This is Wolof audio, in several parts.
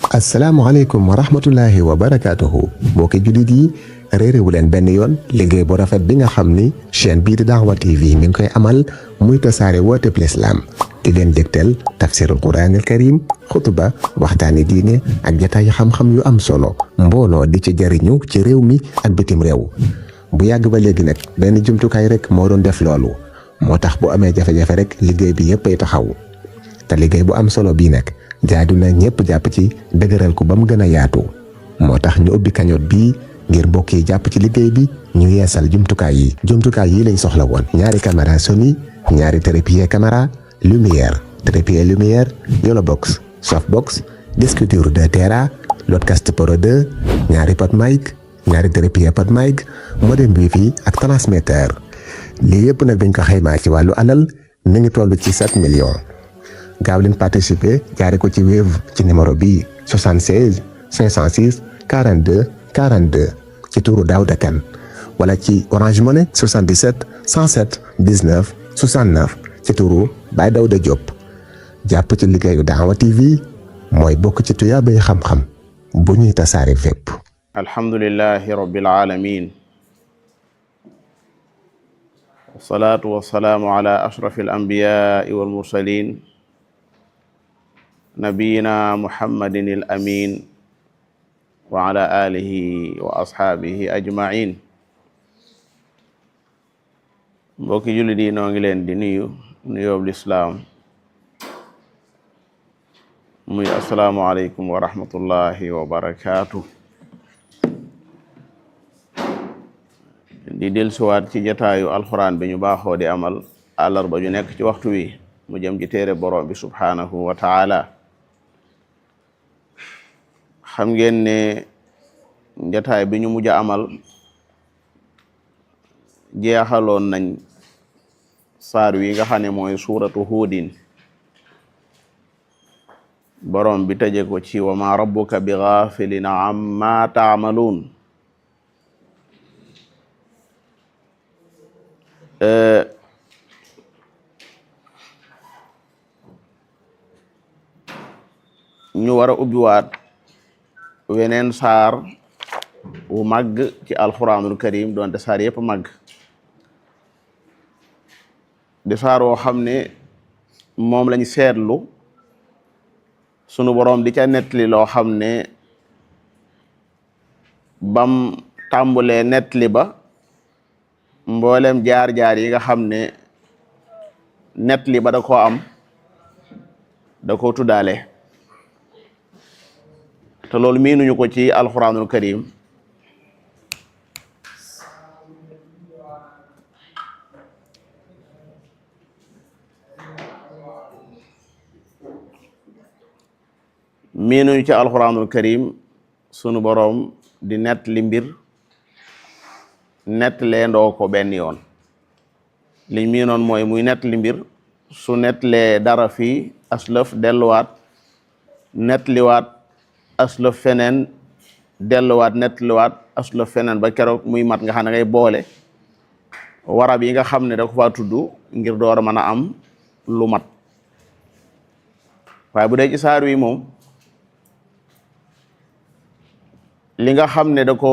asalaamaaleykum wa rahmatullahi wa barakaatuhu mbokki jullit yi réeréwu leen benn yoon liggéey bu rafet bi nga xam ni chaîne bii di Dahwa TV mi ngi koy amal muy tasaare wooteeb lislaam di leen dégtal tafsirul quraanil karim xutuba waxtaani diine ak jataay xam-xam yu am solo mbooloo di ci jariñu ci réew mi ak bitim réew bu yàgg ba léegi nag benn jumtukaay rek moo doon def loolu moo tax bu amee jafe-jafe rek liggéey bi yépp ay taxaw te liggéey bu am solo bii nag jaadu na ñëpp jàpp ci dëgëral ko ba mu gën a yaatu moo tax ñu ubbi cagnotte bii ngir mbokk yi jàpp ci liggéey bi ñu yeesal jumtukaay yi lañ soxla woon ñaari caméra Sony ñaari trépied caméra lumière trépied lumière yolobox softbox disque dur 2 Tera Lotcast Pro 2 ñaari pot mic ñaari trépied pot mic modem wifi ak transmetteur lii yëpp nag dañ ko xaymaa ci wàllu alal mi ngi toll ci 7 millions gaaw leen participer jaare ko ci Wave ci numéro bii 76 506 42 42 ci turu Daouda Kane wala ci Orange Money 77 107 19 69 ci turu Baye Daouda Diop jàpp ci liggéeyu Dahwa TV mooy bokk ci tuyaabay xam-xam bu ñuy tasaare fépp. alhamdulillahi rabbil alamin wasalaatu wasalaamu ala ashrafil anbiyaai wal mursalin nabiyina muhammadin al amin wa ala alihi wa ashaabihi ajmain mbokki jullit yi noo ngi leen di nuyu nuyoob lislaam muy assalaamu aleykum wa rahmatullahi wa barakaatu di dellusiwaat ci jataayu alxuraan bi ñu baaxoo di amal àllarba ju nekk ci waxtu wi mu jëm ci téere borom bi subhaanahu wa taala xam ngeen ne jataay bi ñu mujj a amal jeexaloon nañ saar wi nga xam ne mooy suuratu huudin borom bi tëje ko ci wa ma rabbuka bi gaafilin amma taamaluun ñu war a ubbiwaat weneen saar wu màgg ci alquranul karim doonte saar yëpp màgg di saar woo xam ne moom lañ seetlu sunu boroom di ca nettali loo xam ne bam tàmbulee nettali ba mboolem jaar-jaar yi nga xam ne nettali ba da koo am da ko tuddaale te loolu miinuñu ko ci alquranul karim miinuñu ci alquranul karim sunu boroom di nettali mbir nettalee ndoo ko benn yoon liñ miinoon mooy muy nettali mbir su nettalee dara fii aslëf delluwaat nettaliwaat aslëf feneen delluwaat nettaliwaat aslëf feneen ba keroog muy mat nga xam ne ngay boole warab yi nga xam ne da ko faa tudd ngir door a mën a am lu mat waaye bu dee ci saar wi moom li nga xam ne da ko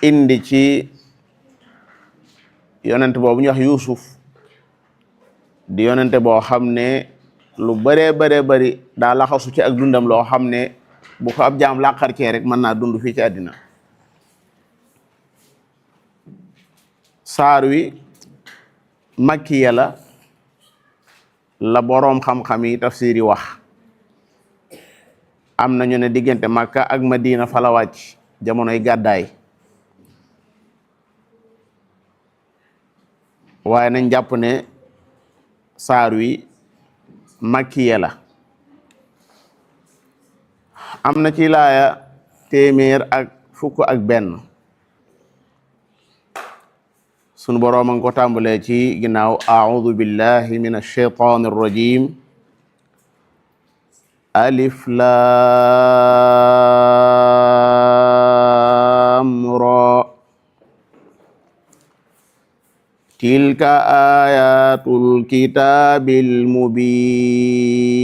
indi ci yonente boobu ñu wax Yuusuf di yonente boo xam ne lu bëree bari daa laxasu ci ak dundam loo xam ne bu ko ab jaam làqar cee rek mën naa dund fii ci àddina saar wi makkiya la boroom xam-xam yi tafsir yi wax am nañu ne diggante Makka ak Madina fa la wàcc jamonoy gàddaay waaye nañ jàpp ne saar wi makkiya la am na ci laaya 151 sunu boroom a ngi ko tàmbalee ci ginnaaw a'udhu billahi minash shaitanir rajim alif lam ra tilka ayatul kitabil mubin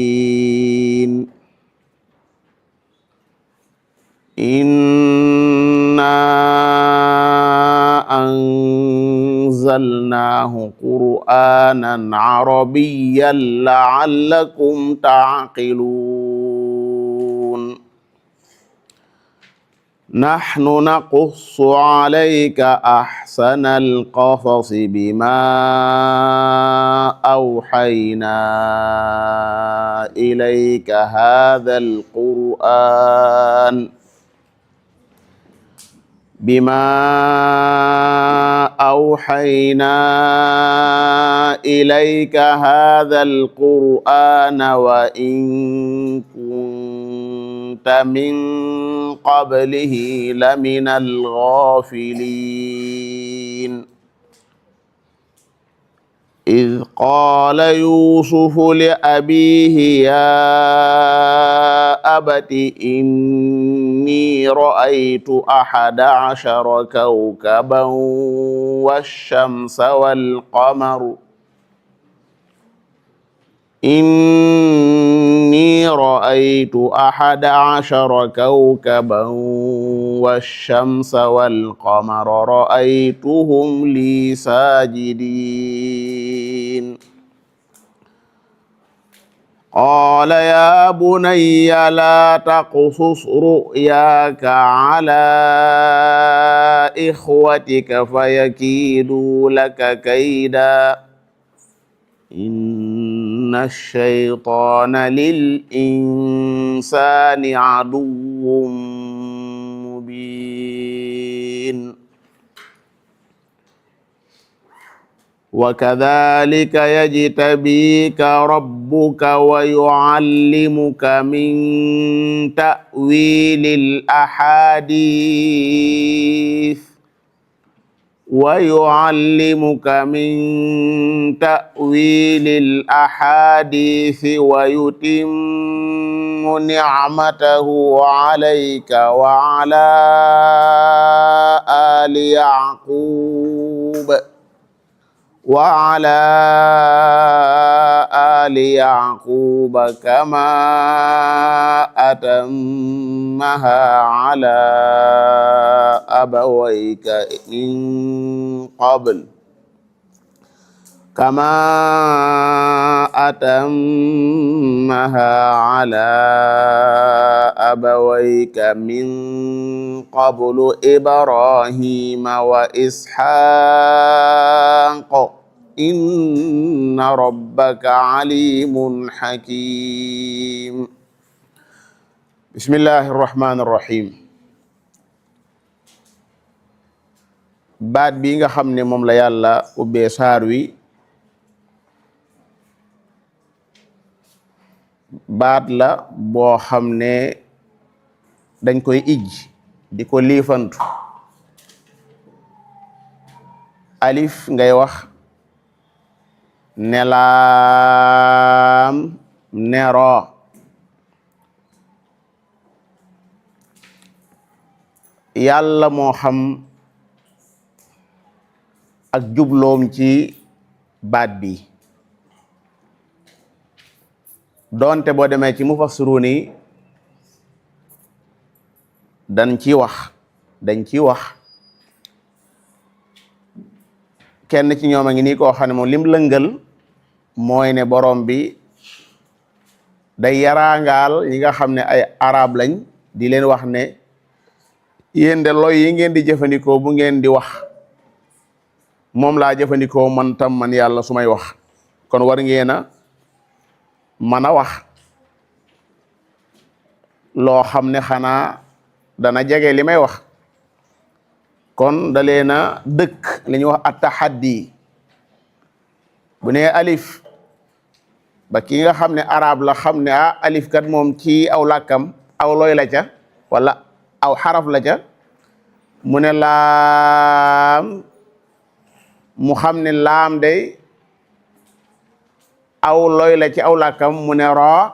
inna anzalnahu qur'anan arabiyyan la'allakum ta'qilun. Nahnu naqussu 'alayka ahsanal qasasi bima awhayna ilayka hadzal qur'an wa in kunta min qablihi laminal ghafilin. إذ قال يوسف لأبيه يا أبت إني رأيت 11 كوكبا والشمس والقمر إني رأيت 11 كوكبا والشمس والقمر رأيتهم لي ساجدين. قال يا بني لا تقصص رؤياك على إخوتك فيكيدوا لك كيدا إن الشيطان للإنسان عدو مبين. وكذلك يجتبيك ربك ويعلمك من تأويل الأحاديث ويتم نعمته عليك وعلى آل يعقوب كما أتمها على أبويك من قبل إبراهيم وإسحاق إن ربك عليم حكيم. بسم الله الرحمن الرحيم. baat bi nga xam ne moom la yàlla ubbee saar wi baat la boo xam ne dañ koy ijj di ko liifantu. alif ngay wax, ne laam, ne raa. yàlla moo xam ak jubloom ci baat bi, doonte boo demee ci mufassirun yi dañ ci wax kenn ci ñoom a ngi nii koo xam ne moom lim lëngal mooy ne borom bi day yaraangaal ñi nga xam ne ay arab lañ, di leen wax ne yéen de loy yi ngeen di jëfandikoo bu ngeen di wax moom laa jëfandikoo man tam man yàlla su may wax, kon war ngeen a mën a wax loo xam ne xanaa dana jege li may wax. kon da leen a dëkk li ñuy wax at-tahaddi. bu ne alif ba ki nga xam ne arab la xam ne alif kat moom ci aw làkkam aw looy la ca wala aw xaraf la ca, mu ne laam, mu xam ne laam day aw looy la ci aw làkkam, mu ne raa,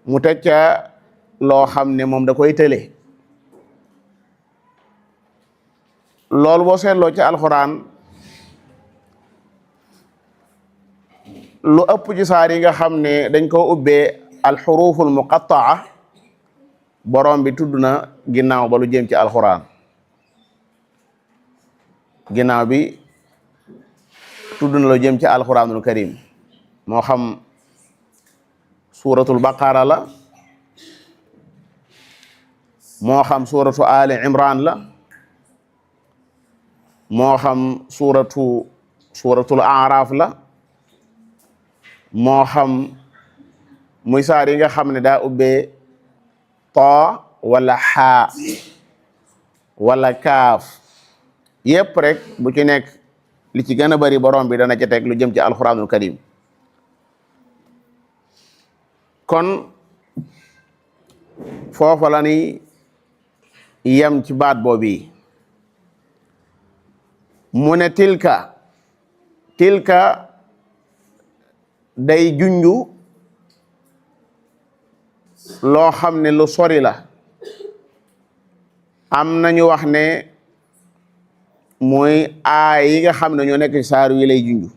mu teg ca loo xam ne moom da koy tële. loolu boo seetloo ci alxuraan lu ëpp ci saar yi nga xam ne dañ koo ubbee alxuruful muqattaa, borom bi tudd na ginnaaw ba lu jëm ci alxuraan ginnaaw bi tudd na lu jëm ci alxuraanul karim moo xam suuratul baqara la moo xam suuratu ali imran la moo xam suuratul araf la moo xam muy saar yi nga xam ne daa ubbee ta wala xaa wala kaaf yépp rek bu ci nekk li ci gën a bari borom bi dana ca teg lu jëm ci alquranul karim kon foofa la ni yem ci baat boobi mu ne tilka day junju loo xam ne lu sori la am nañu wax ne mooy aaya yi nga xam ne ñoo nekk ci saar wi lay junju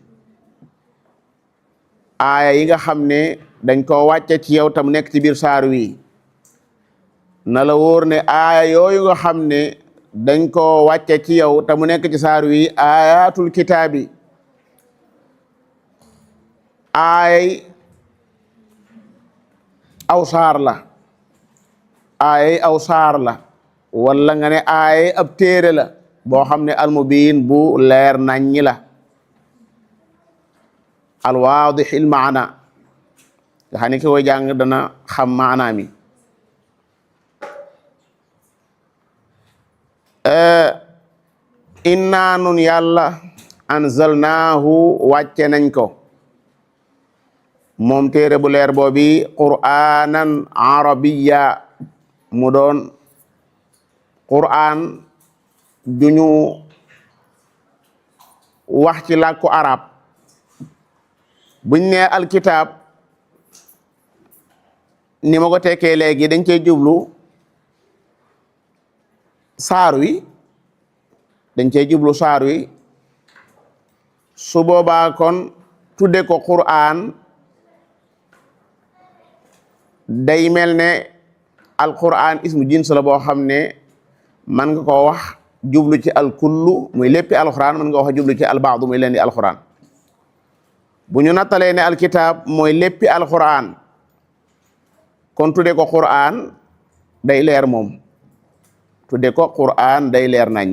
aaya yi nga xam ne dañ ko wàcce ci yow tam nekk ci biir saar wi na la wóor ne aaya yooyu nga xam ne dañ ko wàcce ci yow te mu nekk ci saar wi ayatul kitaabi aayay aw saar la aayay aw saar la wala nga ne aayay ab téere la boo xam ne almubiin bu leer naññi la alwaadixil maana nga xam ne ki koy jàng dana xam maanaa mi inna nun yàlla anzalnaahu wàcce nañ ko moom téere bu leer boobi qur'anan arabiya mu doon qur'an juñu wax ci làkku arab buñ ne alkitab ni ma ko tekkee léegi dañ cey jublu saar wi dañ cey jublu saar wi su boobaa kon tudde ko qur'an day mel ne alquran ismu jins la boo xam ne man nga ko wax jublu ci alkullu muy léppi alquran man nga wax jublu ci albaadu muy leen di alquran bu ñu nattalee ne alkitab mooy léppi alquran kon tudde ko quran day leer moom tudde ko quran day leer nañ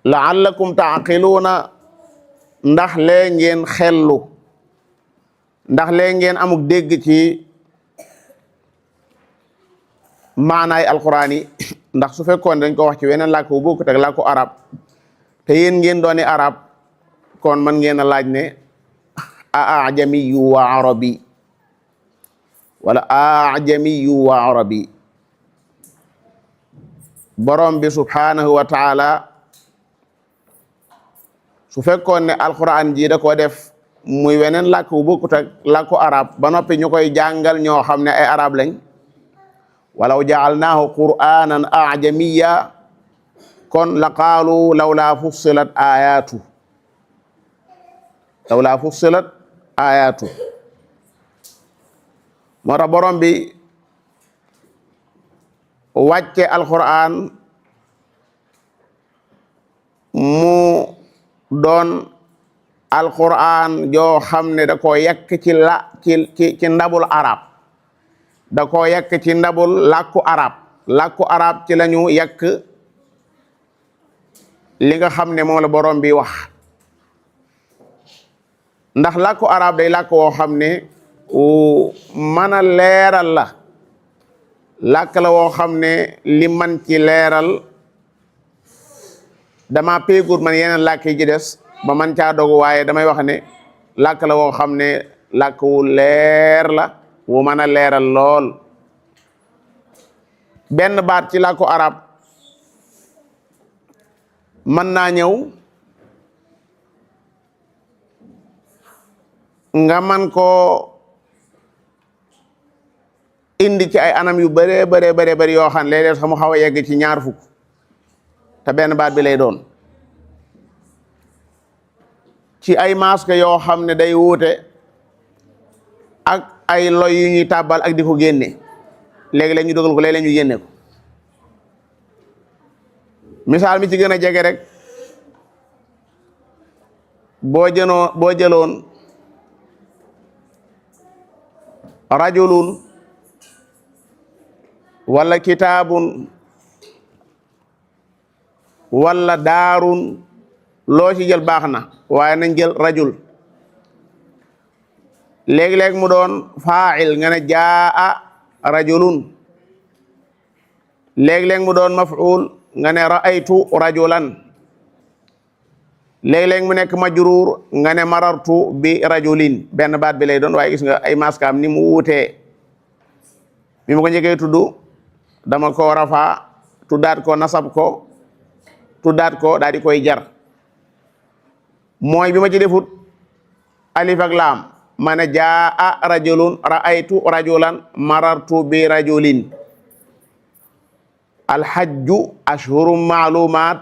la'allakum ta'qiluuna ndax lee ngeen xellu ndax lee ngeen amuk dégg ci maanaay alquran yi ndax su fekkoon dañ ko wax ci weneen làkk bu bokkut ak làkku arab te yéen ngeen dooni arab kon man ngeen a laaj ne a ajamiyu wa arabi wala a ajamiyu wa arabi borom bi subhanahu wa taala su fekkoon ne alquran ji da ko def muy weneen làkk bu bokkut ak làkku arab ba noppi ñu koy jàngal ñoo xam ne ay arab lañ walaw jaalnaahu qur'anan ajamiya kon la qaalu lawla fussilat ayatu moo tax borom bi wàcce alquran mu doon alquran joo xam ne da ko yekk ci ndabul arab da ko yekk ci ndabul làkku arab ci lañu yekk li nga xam ne moom la borom bi wax ndax làkku arab day làkk woo xam ne mën a leeral la làkk la woo xam ne li man ci leeral dama péegur man yeneen làkk yi ci des ba man caa dogu waaye damay wax ne làkk la woo xam ne làkk wu leer la wu mën a leeral lool benn baat ci làkku arab mën naa ñëw nga man koo indi ci ay anam yu bëree bëri yoo xam ne léeg-léeg sax mu xaw a yegg ci ñaar fukk te benn baat bi lay doon ci ay masque yoo xam ne day wuute ak ay loy yu ñuy tàbbal ak di ko génne léegi-léeg ñu dogal ko léeg-léeg ñu génne ko misaal mi ci gën a jege rek boo jëloon rajulun wala kitaabun wala daarun loo ci jël baax na waaye nañ jël rajul léegi-léeg mu doon faa'il nga ne jaa rajulun léegi-léeg mu doon maf'ul nga ne ra'aytu rajulan léegi-léeg mu nekk majruur nga ne marartu bi rajulin benn baat bi lay doon waaye gis nga ay maskaam ni mu wuutee mi ma ko njëkkee tudd dama ko rafa tuddaat ko nasab ko tuddaat ko daal di koy jar mooy bi ma ci defut alif ak laam ma ne jaa rajulun ra'aytu rajulan marartu bi rajulin alhajju ashhurum ma'lumat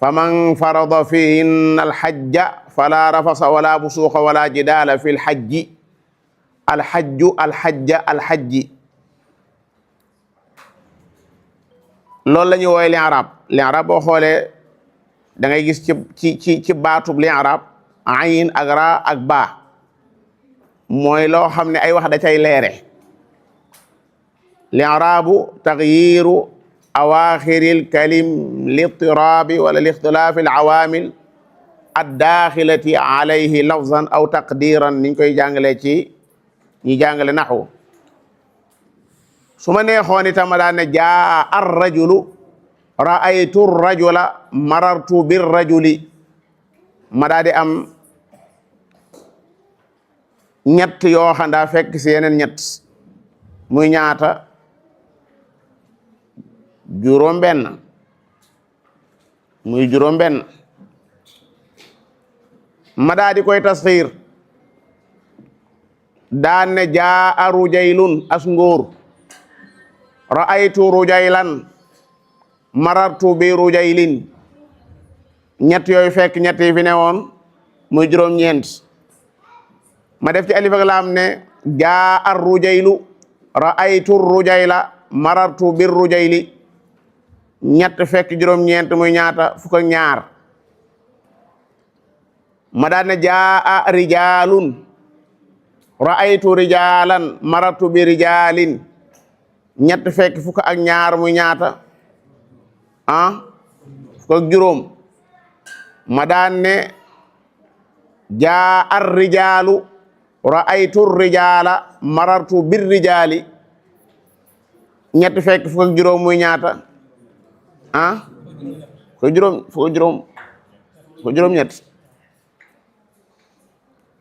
faman farada fihinna alhajja fala rafasa wala busuqa wala jidala fi lhajji alhajju alhajja alhajji loolu la ñuy woowe li'rab boo xoolee da ngay gis ci baatub li'rab ayin ak ra ak ba mooy loo xam ne ay wax da cay leere li'rabu taghyiru awaaxiril kalim li'tiraabi wala lixtilaafi al-awaamil ad-daaxilati alayhi lafzan aw taqdiran niñ koy jàngale ci ñi jàngale naxwu su ma neexoon itam ma daan ne jaa ar-rajulu ra'aytu ar-rajula marartu bir-rajuli ma daa di am ñett yoo xam daa fekk si yeneen ñett muy ñaata juróom-benn muy juróom-benn ma daa di koy tasxiir daan ne jaa rujaylun as ngóor ra'aytu rujaylan marartu bi rujaylin ñett yooyu fekk ñett yi fi ne woon muy juróom-ñeent ma def ci alif ak laam ne jaa ar rujaylu ra'aytu rujayla marartu bir rujayli ñett fekk juróom-ñeent muy ñaata fukk ak ñaar ma daan ne jaa rijalun ra'aytu rijalan marartu bi rijalin ñett fekk fukk ak ñaar muy ñaata fukk ak juróom ma daan ne jaa ar rijalu ra'aytu rijala marartu bir rijali ñett fekk fukk ak juróom muy ñaata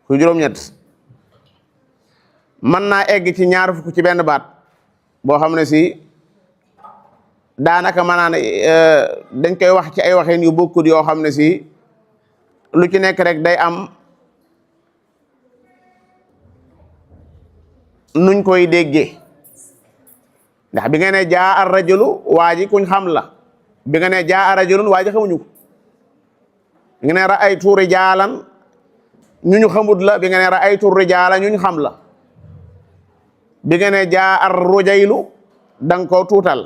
fukk ak juróom ñett mën naa egg ci ñaar fukk ci benn baat boo xam ne si daanaka maanaam dañ koy wax ci ay waxin yu bokkut yoo xam ne si lu ci nekk rek day am nuñ koy déggee ndax bi nga ne jaa ar rajulu waa ji kuñ xam la bi nga ne jaa ar rajulun waa ji xamuñu ko bi nga ne ra'aytu rijalan ñu xamut la bi nga ne ra'aytu rijala ñu xam la bi nga ne jaa ar rujaylu danga koo tuutal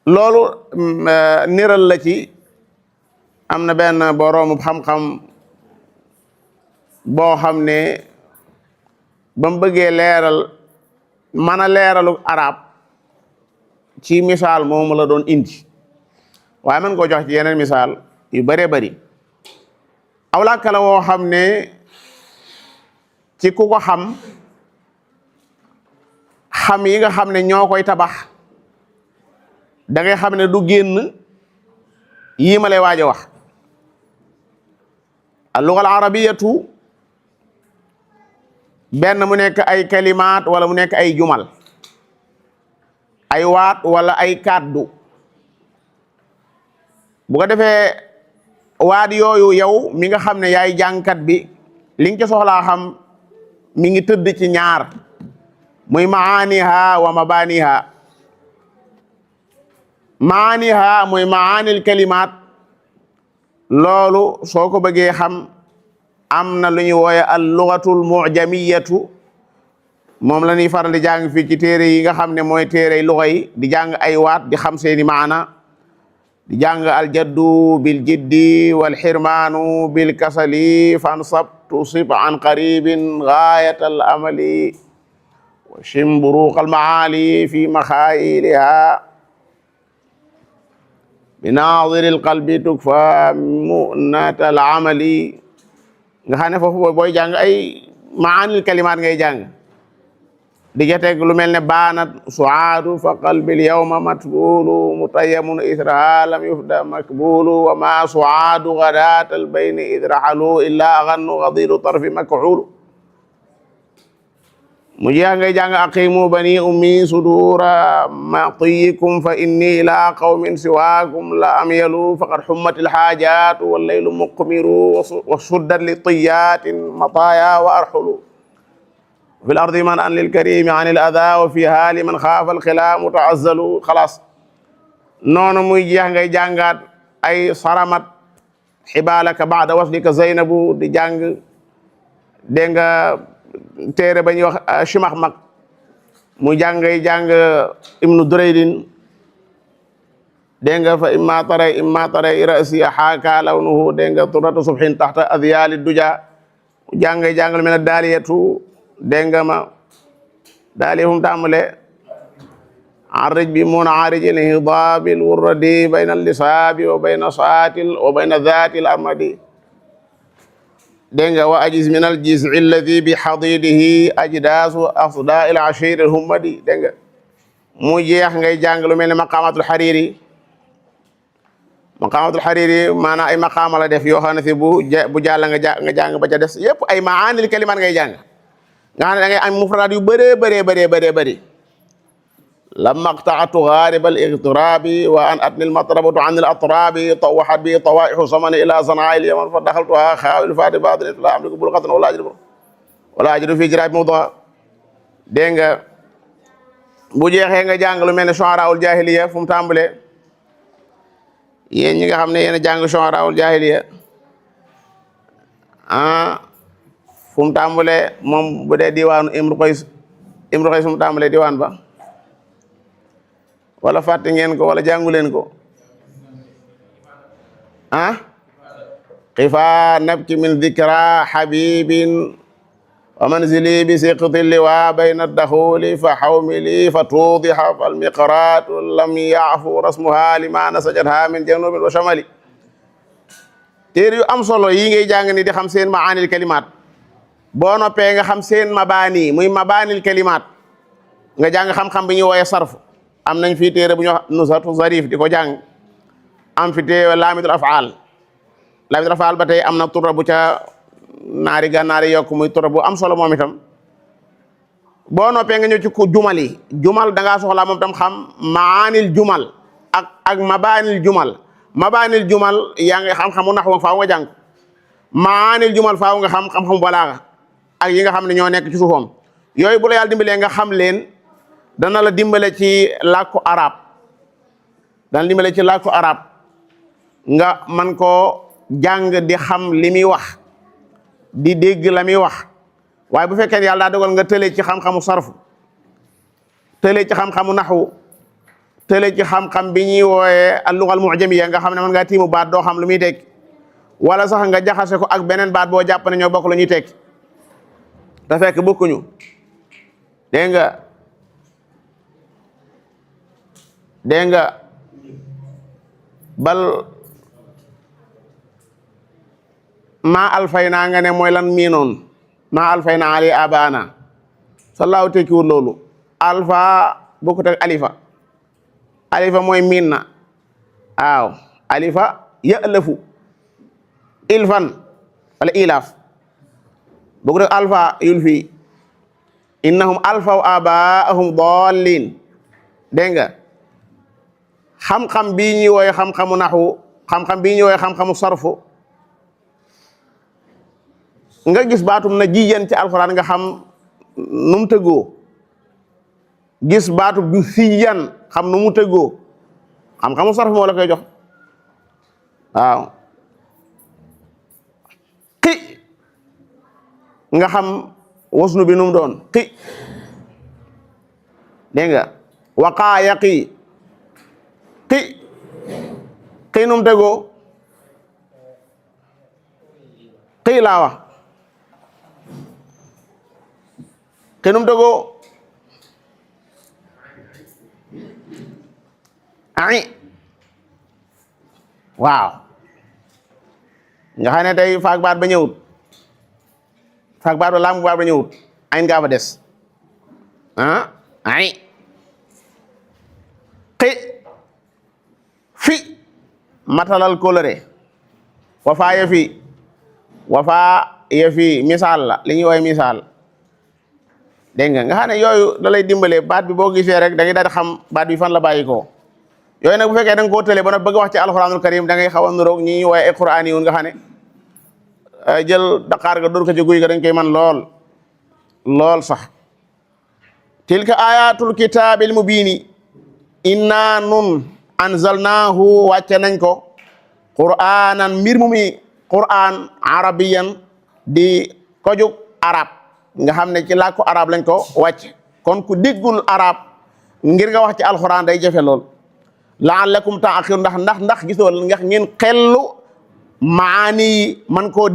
loolu niral la ci am na benn boroomu xam-xam boo xam ne ba mu bëggee leeral mën a leeralu arab ci misaal moomu la doon indi waaye man koo jox ci yeneen misaal yu bëree bëri aw làkk la woo xam ne ci ku ko xam yi nga xam ne ñoo koy tabax da ngay xam ne du génn yii ma lay waaj a wax al-lugha al-arabiyatu benn mu nekk ay kalimaat wala mu nekk ay jumal ay waat wala ay kàddu bu ko defee waat yooyu yow mi nga xam ne yaay jàngkat bi li nga ci soxlaa xam mi ngi tëdd ci ñaar muy maaniha wa mabaniha maaniha muy maanil kalimaat loolu soo ko bëggee xam am na lu ñu wooye al lugatul mujamiyatu moom la ñuy faral di jàng fii ci téere yi nga xam ne mooy téere luga yi di jàng ay waat di xam seeni maana di jàng aljaddu bil jiddi wal xirmaanu bil kasali fansab tusib an qaribin gaayat al amali wa shim buruq al maali fi maxaayiliha binaadir al qalbi tukfa munat al amali nga xam ne foofu booy jàng ay maanil kalimaat ngay jàng di jateg lu mel ne baanat suaadu fa qalbil yawma matbulu mutayyamun israha lam yufda makbulu wa ma suaadu gadat al bayni idrahalu illa agannu gadiru tarfi makhulu mu jeex ngay jàng aqimu bani ummi sudura matiyikum fa inni ila qawmin siwakum la amyalu faqad hummat al hajatu wal laylu muqmiru wa suddat li tiyatin mataya wa arhulu fi l ardi man an lil karimi an il ada wa fi haali man xaafa alxila mutaazzalu xalaas noonu muy jeex ngay jàngaat ay saramat xibaalaka baada waslika zeynabu di jàng dégg nga téere ba ñuy wax Shimaxmaq mu jàng ngay jàng ibnu Duraydin dégg nga fa imma taray rasi xaaka lawnuhu dégg nga turatu subhin taxta adyaali duja mu jàng ngay jàng lu mel ne daaliyatu dégg nga ma daali hum tàmbale arij bi mun arijin hidabil wurradi bayna lisaabi wa bayna saatil wa bayna dhaatil armadi dégg nga wa ajiz min al jiz'i alladi bi hadidihi ajdaasu asdaa il ashir al hummadi dégg nga mu jeex ngay jàng lu mel ne maqamatul hariri maanaam ay maqaama la def yoo xam ne si bu jàll nga jàng ba ca des yëpp ay maanil kalimaat ngay jàng nga xam ne da ngay am mufradaat yu bëree bëri lamma qta'tu gharib al igtirabi wa an atni al matrabatu an al atrabi tawahat bi tawaihu samani ila sanaa al yaman fa daxaltuha xaawil fati badri la amliku bulqatan wala ajidu fi jirabi mawduha dégg nga bu jeexee nga jàng lu mel ne shu'araul jahiliya fu mu tàmbalee yéen ñi nga xam ne yéen a jàng shu'araul jahiliya fu mu tàmbalee moom bu dee diwaanu Imru Qays fu mu tàmbalee diwaan ba wala fàtte ngeen ko wala jàngu leen ko qifa nabki min dhikra habibin wa manzili bi siqti liwa bayna daxuli fa xawmili fa tuudiha fal miqraatu lam yaafu rasmuha lima nasajatha min janubin wa shamali téere yu am solo yi ngay jàng ni di xam seen maanil kalimaat boo noppee nga xam seen mabaani muy mabaanil kalimaat nga jàng xam-xam bi ñuy wooye sarf am nañ fii téere bu ñu wax nusatu zarif di ko jàng am fi téere laamitul afaal ba tey am na turra bu ca naari gànnaari yokk muy turra bu am solo moom itam boo noppee nga ñëw ci ku jumal da ngaa soxlaa moom tam xam maanil jumal ak mabaanil jumal yaa ngi xam-xamu naxwu faaw nga jàng maanil jumal faaw nga xam xam-xamu balaaga ak yi nga xam ne ñoo nekk ci suufam yooyu bu la yàlla dimbalee nga xam leen dana la dimbale ci làkku arab nga man koo jàng di xam li muy wax di dégg la muy wax waaye bu fekkee yàlla daa dogal nga tëlee ci xam-xamu sarfu tëlee ci xam-xamu naxwu tëlee ci xam-xam bi ñuy wooyee al-lugha al-mu'jamiyya nga xam ne mën ngaa tiimu baat doo xam lu muy tekki wala sax nga jaxase ko ak beneen baat boo jàpp ne ñoo bokk la ñuy tekki te fekk bokkuñu dégg nga bal maa alfayna nga ne mooy lan miinoon maa alfayna ali abana sallahu tekkiwul loolu alfa bokkut ak alifa mooy miin na waaw alifa ya'lafu ilfan wala ilaaf bokkut ak alfa yulfi innahum alfaw abaahum dallin dégg nga xam-xam bii ñuy wooye xam-xamu naxwu xam-xam bii ñuy wooye xam-xamu sarfu nga gis baatum na jiyan ci alxuraan nga xam nu mu tëggoo gis baatub du siyan xam nu mu tëggoo xam-xamu sarfu moo la koy jox waaw nga xam wasnu bi nu mu doon qi dégg nga waqaa yaqi qi nu mu tegoo qi laa wax qi nu mu tegoo ai waaw nga xam ne tey faak baat ba ñëwut faak baat ba laamu baat ba ñëwut ayn gaa fa des ai qi fi matalal kóllëre wafaa ya fi misaal la li ñuy woowee misaal dégg nga xam ne yooyu da lay dimbale baat bi boo gisee rek da ngay daal di xam baat bi fan la bàyyi ko yooyu nag bu fekkee da nga koo tëlee ba nag bëgg wax ci alxuraanul karim da ngay xaw a nuroog ñi ñuy woowee ay quraan yi nga xam ne jël daqaar ga dóor ko ci guy ga dañ koy man lool sax tilka ayatul kitaabil mubiini inna nun anzalnaahu wàcce nañ ko qur'aanan mbir mu mi qur'aan arabiyan di ko jug arab nga xam ne ci làkku arab lañ ko wàcce kon ku déggul arab ngir nga wax ci alxuraan day jafe lool la'allakum ta'qilun ndax gisoo nga ngeen xellu maani yi man koo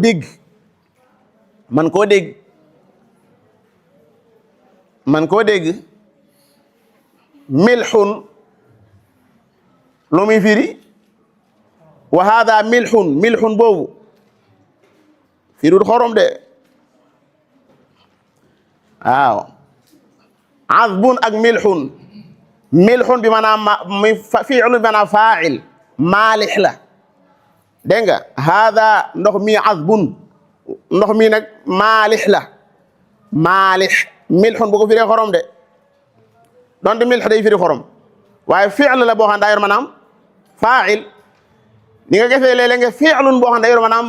dégg milxun lu muy firi wa hada milxun boobu firul xorom de waaw azbun ak milxun bi maanaam fi'lu bi maanaam faa'il maalix la dégg nga hada ndox mi azbun ndox mi nag maalix la milxun bu ko firee xorom de donte milx day firi xorom waaye fi'l la boo xam daa yor maanaam faa'il ni nga gisee léeg-léeg nga fi'lun boo xam daa yor maanaam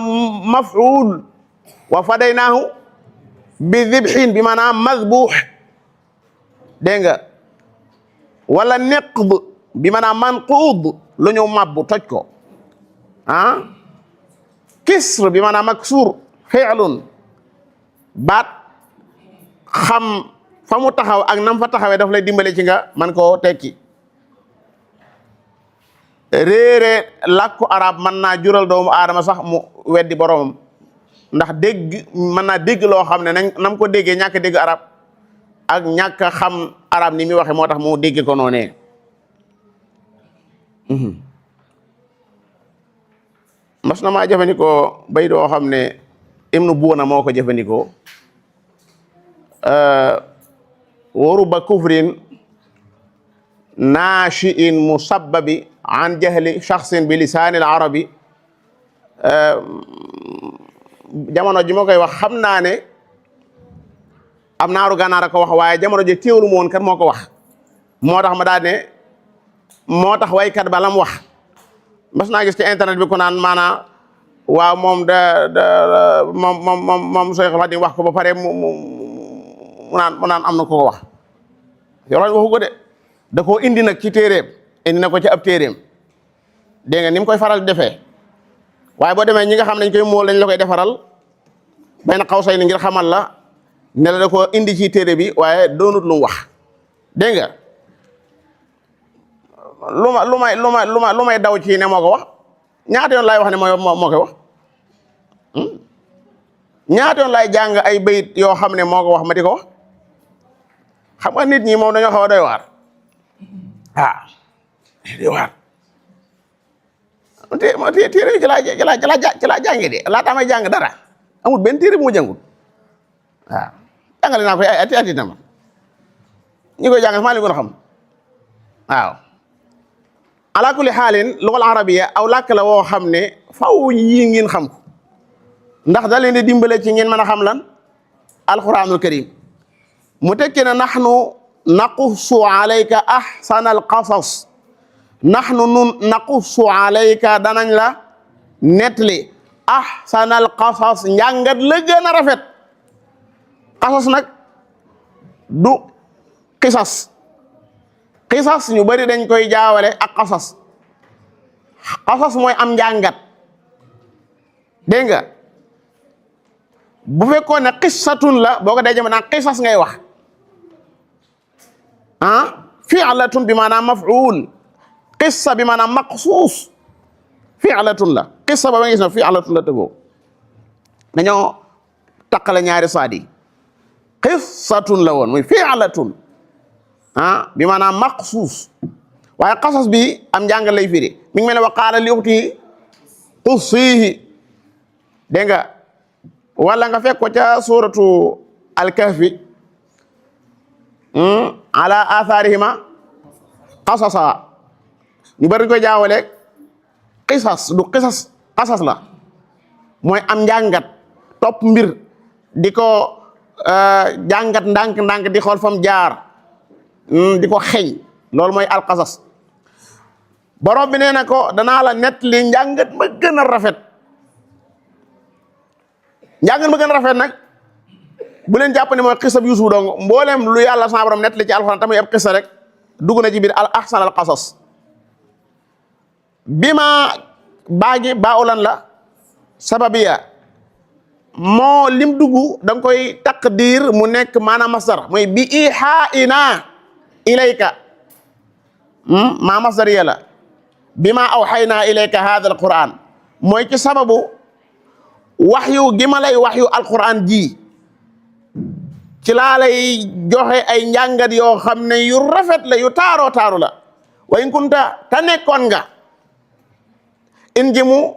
maf'ul wa fadaynaahu bi dibhin bi maanaam mazbuh dégg nga wala niqd bi maanaam manquud lu ñu mabbu toj ko kisr bi maanaam maksur fi'lun baat xam fa mu taxaw ak nam fa taxawee daf lay dimbale ci nga man koo tekki réere làkku arab mën naa jural doomu aadama sax mu weddi boromam ndax dégg mën naa dégg loo xam ne nam ko déggee ñàkk dégg arab ak ñàkk xam arab ni muy waxe moo tax mu dégg ko noonee mas na maa jëfandikoo bay doo xam ne Ibnu Buuna moo ko jëfandikoo waruba kufrin naashi'in musabbabi an jahli shakhsin bi lisaanil arabi jamono ji ma koy wax xam naa ne am naaru gànnaar a ko wax waaye jamono ji teewlu ma woon kat moo ko wax moo tax ma daal ne moo tax waykat ba lam wax mas naa gis ci internet bi ko naan maanaam waaw moom moom Seexul Xadiim wax ko ba pare mu naan am na ko wax yoroon waxu ko de da koo indi nag ci téeréem indi na ko ci ab téeréem dégg nga ni mu koy faral di defee waaye boo demee ñi nga xam nañ koy mool lañ la koy defaral benn xaw say ni ngir xamal la ne la da koo indi ci téere bi waaye doonut lu mu wax dégg nga lu may daw ci ne moo ko wax ñaata yoon laay wax ne moo koy wax ñaata yoon laay jàng ay bayit yoo xam ne moo ko wax ma di ko wax xam nga nit ñi moom dañoo xaw a doy waar doy waar téere yi ci laa jànge de laataa may jàng dara amul benn téere bu mu jàngul waaw jàngale naa koy ay ati na ma ñi koy jàng maa leen gën a xam waaw ala kulli xaalin lugal arabiya aw làkk la woo xam ne faw yi ngeen xam ko ndax da leen di dimbale ci ngeen mën a xam lan alquranul karim mu tekki ne nahnu naqussu alayka ahsanal qasas nahnu nun naqussu alayka danañ la nettali ahsanal qasas njàngat la gën a rafet qasas nag du qisas qisas ñu bari dañ koy jaawale ak qasas qasas mooy am njàngat dégg nga bu fekkoon ne qissatun la boo ko dee jëm naan qisas ngay wax fi'latun bi maanaam maf'ul qissa bi maanaam maqsuus fi'latun la qissa ba ma gis na fi'latun la tëggoo dañoo taqale ñaari saad yi qissatun la woon muy fi'latun bi maanaam maqsuus waaye qasas bi am njàng lay firi mi ngi mel ne wa qaala li uxtihi qussihi dégg nga wala nga fekk ko ca suratu al-kahfi ala atharihima qasasa ñu bari koy jaawale qisas du qisas qasas la mooy am njàngat topp mbir di ko jàngat ndànk-ndànk di xool fam jaar di ko xeeñ loolu mooy alqasas borom bi nee na ko danaa la nett li njàngat ma gën a rafet njàngat ma gën a rafet nag bu leen jàpp ne mooy xisab Yuusuf dong mboolem lu yàlla sa borom nett li ci alxuraan tamuy ab xisa rek dugg na ci biir al ahsan al qasas bi ma baagi baaulan la sababiya moo lim dugg da nga koy taqdir mu nekk maanaam masdar mooy bi ihaa'ina ilayka maa masdariya la bi ma awxaynaa ilayka haadha alquran mooy ci sababu waxyu gi ma lay waxyu alquran ji ci laa lay joxe ay njàngat yoo xam ne yu rafet la yu taaroo taaru la wa in kunta ta nekkoon nga in ji mu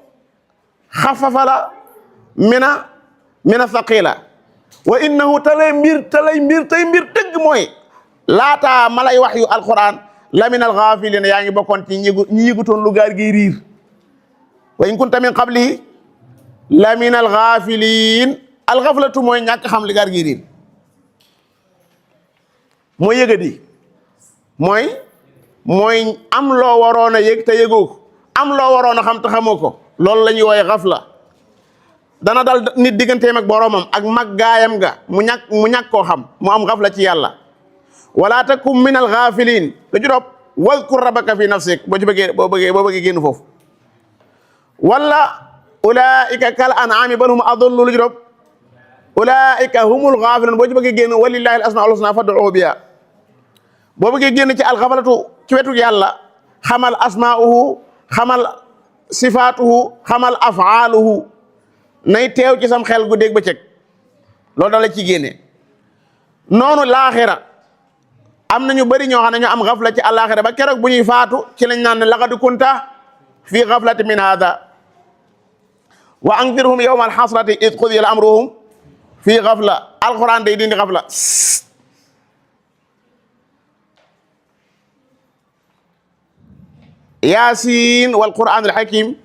xafafa la mina thaqila wa innahu talay mbir tey mbir dëgg mooy laataa ma lay waxyu alquran la min alxaafiliina yaa ngi bokkoon ci ñi yëgutoon lu gaar gi riir wa in kunta min qablihi la min alxaafiliin alxaflatu mooy ñàkk xam li gaar gi riir mooy yëgadi mooy am loo waroon a yëg te yëgoo ko am loo waroon a xam te xamoo ko loolu la ñuy wooye xafla dana dal nit digganteem ak boroomam ak mag gaayam ga mu ñàkk koo xam mu am xafla ci yàlla wala takum min al ghafilin lu ci topp wadkur rabbaka fi nafsik boo bëggee génn foofu wala ulaika kal an'ami bal hum adallu lu ci topp ulaika humul ghafilun boo ci bëggee génn walillahi al asmaul husna fad'uhu biha boo bëggee génn ci alxafalatu ci wetu yàlla xamal asmauhu xamal sifaatuhu xamal afaaluhu nay teew ci sam xel gu dégg bëccëg loolu da la ci génne noonu laaxira am na ñu bëri ñoo xam ne ñoo am xafla ci àllaaxira ba keroog bu ñuy faatu ci lañ naan ne laqad kunta fi xaflati min hada wa anzirhum yawma alxasrati id qudiya amruhum fi xafla alquran day dindi xafla yasin wal quran al hakim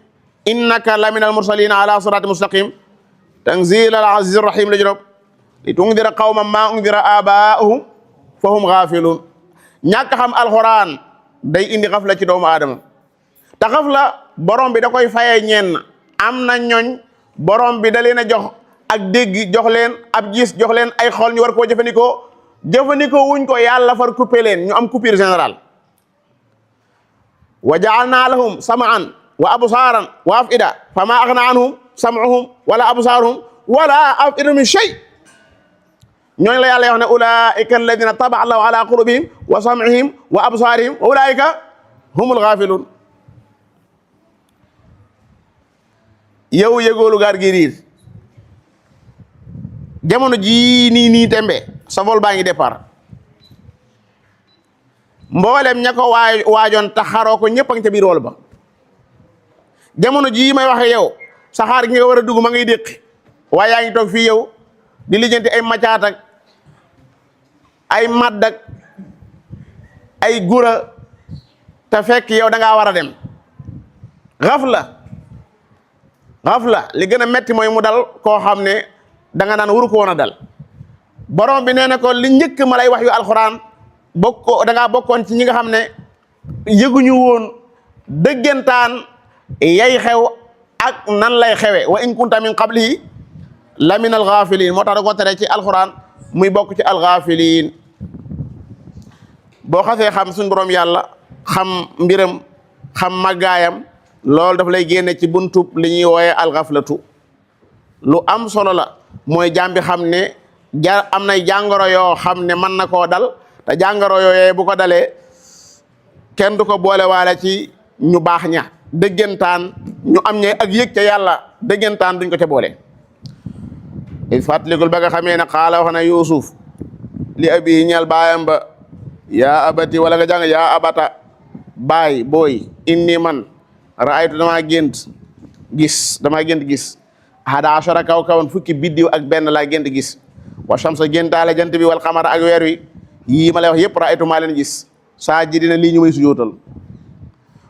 innaka la min al mursalin ala sirati mustaqim tanzil al aziz rahim la juróom li tundira qawman ma undira abaahum fa hum ghafilun ñàkk xam alquran day indi xafla ci doomu aadama te xafla borom bi da koy fayee ñenn am na ñooñ borom bi da leen a jox ak dégg jox leen ab gis jox leen ay xol ñu war koo jëfandikoo wuñ ko yàlla far coupé leen ñu am coupure générale wa ja'alna lahum sam'an wa absaran wa af'ida fama aghna anhum sam'uhum wala absaruhum wala af'idatuhum min shay ñooñu la yàlla wax ne ulaika alladina taba'a Allahu ala qulubihim wa sam'ihim wa absarihim wa ulaika humul ghafilun yow yëgoolu gaar gi riir jamono jii nii tembe sa vol baa ngi départ mboolem ña ko waajoon taxaroo ko ñëpp a ngi ca biir wol ba jamono jii may waxe yow saxaar gi nga war a dugg ma ngay déqi waaye yaa ngi toog fii yow di lijjanti ay macaat ak ay madd ak ay gura te fekk yow da ngaa war a dem xafla li gën a metti mooy mu dal koo xam ne da nga naan waru ko woon a dal borom bi nee na ko li njëkk ma lay wax yu alxuraan da ngaa bokkoon ci ñi nga xam ne yëguñu woon dëggantaan yay xew ak nan lay xewe wa in kunta min qablihi la min alghafilin moo tax da ko tere ci alxuraan muy bokk ci alghafilin boo xasee xam suñu borom yàlla xam mbiram xam màggaayam loolu daf lay génne ci buntub li ñuy wooye alxaflatu lu am solo la mooy jaam bi xam ne am nay jàngoro yoo xam ne mën na koo dal te jàngoro yooyee bu ko dalee kenn du ko boole waale ci ñu baax ña dëggantaan ñu am ñe ak yëg ca yàlla dëggantaan duñ ko ca boole. il fàttalikul ba nga xamee ne xaala wax na Yuusuf li abi ñeel baayam ba yaa abati wala nga jàng yaa abata baay booy inni man raaytu damaa gént gis hada ashara kawkaban fukki biddiw ak benn laa gént gis wa shamsa géntaale jant bi wal xamara ak weer wi yii ma lay wax yëpp raaytu maa leen gis saajidiina lii ñu may sujootal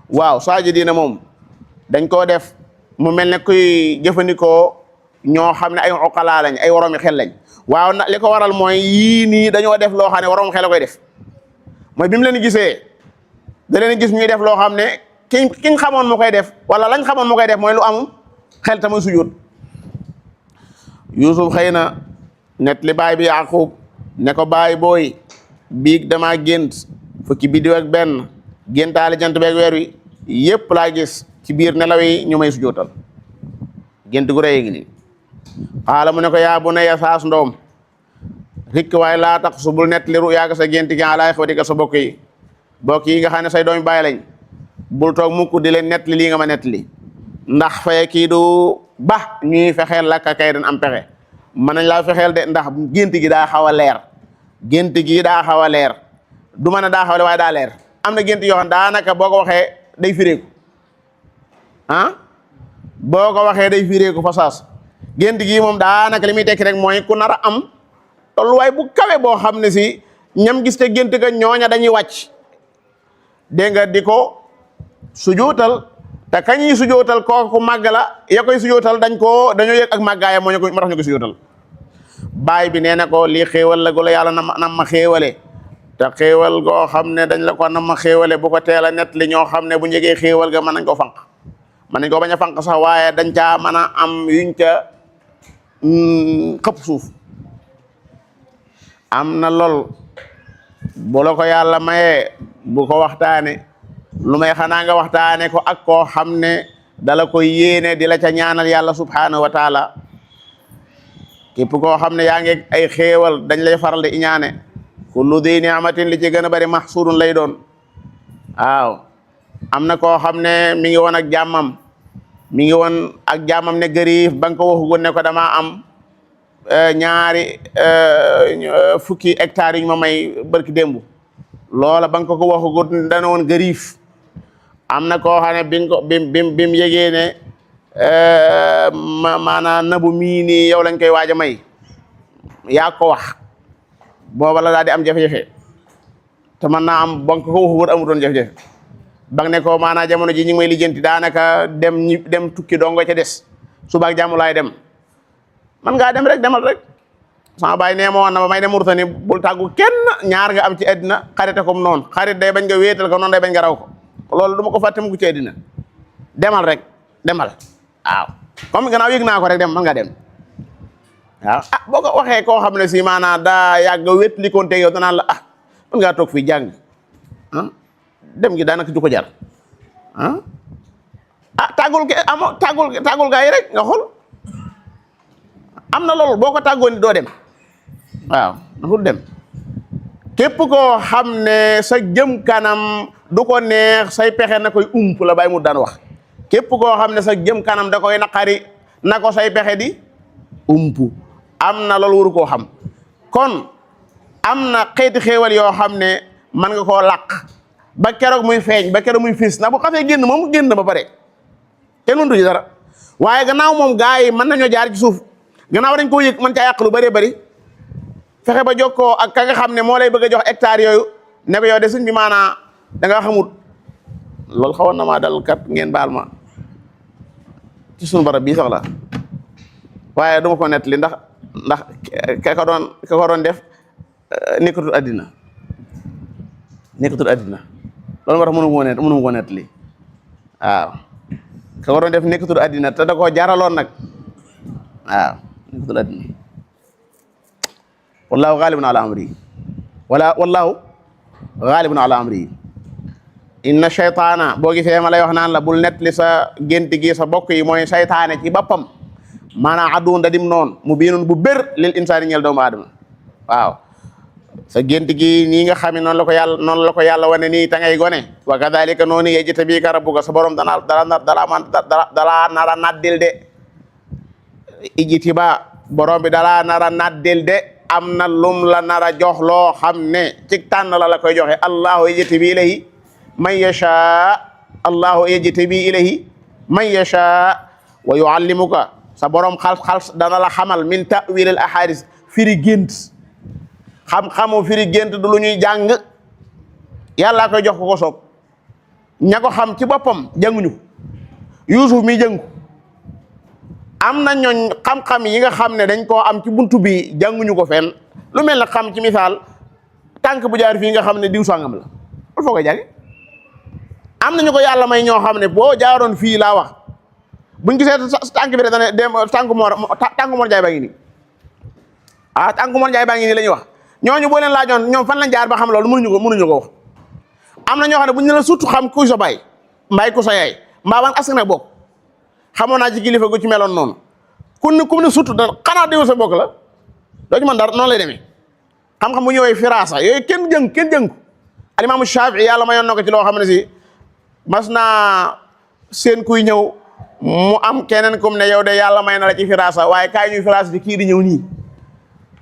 waaw saajidiina moom dañ koo def mu mel ne kuy jëfandikoo ñoo xam ne ay uqalaa lañ ay woromi xel lañ waaw na li ko waral mooy yii nii dañoo def loo xam ne waroom xel la koy def mooy bi mu leen gisee da leen gis ñuy def loo xam ne kiñ xamoon mu koy def wala lañ xamoon mu koy def mooy lu am xel ta muy sujjóot Yuusuf xëy na net li baay bi Yaaqub ne ko baay booy biig damaa gént fukki biddiw ak benn géntaale jant beeg weer wi yépp laa gis ci biir nelaw yi ñu may sujjóotal gént gu rëy ngi nii xaala mu ne ko yaa bunayya saas ndoom rikk waaye laa tax su bul net li ru yaaga sa gént gi alaa ixwatika sa bokk yi nga xam ne say doomi baay lañ bul toog mukk di leen net li lii nga ma net li ndax faye kii du ba ñuy fexeel lakka kay den am pexe mën nañ laa fexeel de ndax gént gi daa xaw a leer gént gi daa xaw a leer du mën a daa xaw a leer waaye daa leer am na gént yoo xam daanaka boo ko waxee day fireeku boo ko waxee day fireeku fa saas gént gi moom daanaka li muy tekki rek mooy ku nar a am tolluwaay bu kawe boo xam ne si ñam gis te gént ga ñooña dañuy wàcc dégg nga di ko sujootal te kañuy sujootal kooku màgg la ya koy sujootal dañoo yëg ak màggaayam moo tax ñu koy sujootal baay bi nee na ko lii xéewal la gu la yàlla nam ma xéewale te xéewal goo xam ne dañ la ko nam ma xéewale bu ko teel a net li ñoo xam ne bu njegee xéewal ga mën nañ koo fanq mën nañ koo bañ a fanq sax waaye dañ caa mën a am yuñ ca xëpp suuf am na lool bu la ko yàlla mayee bu ko waxtaane lu may xanaa nga waxtaane ko ak koo xam ne dala koy yéene di la ca ñaanal yàlla subhanahu wa taala képp koo xam ne yaa ngi ay xéewal dañ lay faral di iñaane kullu di ni'matin li ci gën a bari mahsurun lay doon waaw am na koo xam ne mi ngi woon ak jàmmam ne gëriif ba nga ko waxugoon ne ko damaa am ñaari fukki hectares yu ma may barki démb loola ba nga ko waxugoon dana woon gëriif am na koo xam ne bi mu yégee ne maanaam nabu mii nii yow lañ koy waaj a may yaa ko wax booba la daal di am jafe-jafe te mën naa am ba nga ko waxugoon amutoon jafe-jafe ba nga ne ko maanaam jamono ji ñu ngi may lijjanti daanaka dem tukki dongo ca des suba ak jàmm laay dem man ngaa dem rek demal rek sama baay nee ma woon na ba may dem Mauritanie bul tàggu kenn ñaar nga am ci àddina xarite comme noonu xarit day bañ nga wéetal ko noonu day bañ nga raw ko loolu du ma ko fàtte mu ko ci àddina demal rek demal waaw comme gannaaw yëg naa ko rek dem man nga dem waaw boo ko waxee koo xam ne si maanaam daa yàgg wét li koon teg yow danaan la man ngaa toog fii jàng dem gi daanaka du ko jar tàggul gaa yi rek nga xool am na loolu boo ko tàggoon ni doo dem waaw daful dem képp koo xam ne sa jëm kanam du ko neex say pexe na koy ump la bàyyi mu daan wax képp koo xam ne sa jëm kanam da koy naqari na ko say pexe di ump am na loolu waru koo xam kon am na xeeti xéewal yoo xam ne mën nga koo làq ba keroog muy feeñ ba keroog muy fis na bu xasee génn moom génn ba pare kenn mëntu ci dara waaye gannaaw moom gaa yi mën nañoo jaar ci suuf gannaaw dañ koo yëg mën caa yàq lu bëree bëri fexe ba jokkoo ak ka nga xam ne moo lay bëgg a jox hectare yooyu ne ko yow de sëñ bi maanaa da nga xamut loolu xawoon na maa dal kat ngeen baal ma ci sunu barab bii sax la waaye duma ko nettali ndax ka ko doon def nekkatul àddina loolu moo tax mënu ma ko nettali waaw ka ko doon def nekkatul àddina te da koo jaraloon nag waaw nekkatul àddina wallahu ghalibun ala amri wallahu ghalibun ala amri inna shaytaana boo gisee ma lay wax naan la bul nettali sa gént gi sa bokk yi mooy saytaane ci boppam maanaam adduun da dim noonu mu biinun bu bér lil insaani ñeel doomu aadama waaw sa gént gi nii nga xam ne noonu la ko yàlla wane nii ta ngay gone wa kadhalika noonu yajtabika rabbuka sa borom dalaa nara naddil de ijtiba borom bi dalaa nara naddil de am na lum la nara jox loo xam ne ci tànn la koy joxe allahu yajtabi ilayhi man yasha allahu yajtabi ilayhi man yasha wa yuallimuka sa borom xal dana la xamal min ta'wil al ahadis firi gént xam-xamu firi gént du lu ñuy jàng yàlla koy jox ko soob ña ko xam ci boppam jànguñu Yuusuf mi jàngu am na ñooñ xam-xam yi nga xam ne dañ koo am ci buntu bi jànguñu ko fenn lu mel ne xam ci misaal tànk bu jaar fii nga xam ne diw sangam la lu foo koy jànge am na ñu ko yàlla may ñoo xam ne boo jaaroon fii laa wax buñ gisee tànk bi rek dana dem tànk Mor Jaay baa ngi nii tànk Mor Jaay baa ngi nii la ñuy wax ñooñu boo leen laajoon ñoom fan lañ jaar ba xam loolu mënuñu ko wax am na ñoo xam ne bu ñu la surtout xam kuy sa baay mbaay ku sa yaay mbaa ban askan bokk xamoon naa ci kilifa gu ci meloon noonu ku ne surtout da xanaa diw sa bokk la doo ci mën dara noonu lay demee xam-xam bu ñëwee firaasa yooyu kenn jëng alimaamu Shaafi'i yàlla mayoon na ko ci loo xam ne si mas naa seen kuy ñëw mu am keneen kum ne yow de yàlla may na la ci firaasa waaye kaay ñuy firaasa ci kii di ñëw nii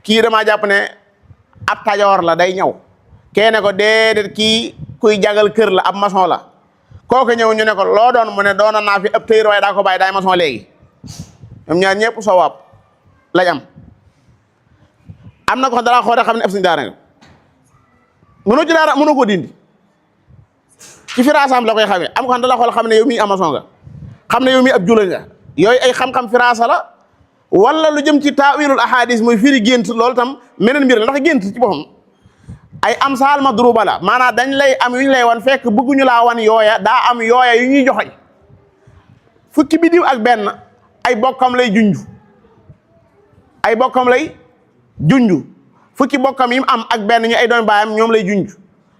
kii damaa jàpp ne ab tajoor la day ñëw keene ko déedéet kii kuy jagal kër la ab maçon la kooku ñëw ñu ne ko loo doon mu ne doona naa fi ab tëyër waaye daa ko bàyyi daay maçon léegi ñoom ñaar ñëpp sawaab lañ am na ko dara xoore xam ne ab suñu daara nga mënoo ci dara mënoo koo dindi ci firaasaam la koy xamee am ko xam dala xool xam ne yow mii amason nga xam ne yow mii ab jula nga yooyu ay xam-xam firaasa la wala lu jëm ci taawilul ahadis mooy firi gént loolu tam meneen mbir la ndax gént ci boppam ay amsaal madruba la maanaam dañ lay am yu ñu lay wan fekk bëgguñu laa wan yooya daa am yooya yu ñuy joxoñ fukki bidiw ak benn ay bokkam lay junju fukki bokkam yi mu am ak benn ñu ay doon baayam ñoom lay junj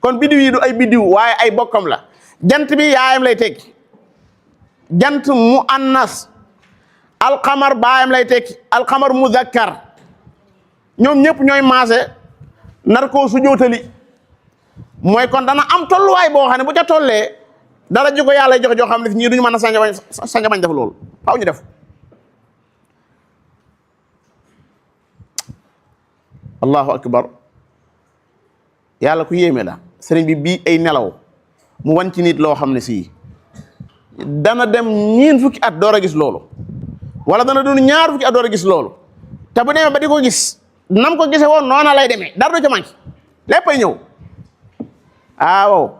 kon bidiw yi du ay bidiw waaye ay bokkam la jant bi yaayam lay tekki jant mu annas alxamar baayam lay tekki alxamar muzakkar ñoom ñëpp ñooy maase nar koo su jootali mooy kon dana am tolluwaay boo xam ne bu ca tollee dara ji ko yàlla jox joo xam ne ñii duñu mën a sañ bañ def loolu faaw ñu def allahu akbar yàlla ku yéeme la sëriñ bi bii ay nelaw mu wan ci nit loo xam ne sii dana dem ñeen fukki at door a gis loolu wala dana doon ñaar fukki at door a gis loolu te bu demee ba di ko gis nam ko gisee woon noona lay demee dara du ca manqué léppay ñëw waaw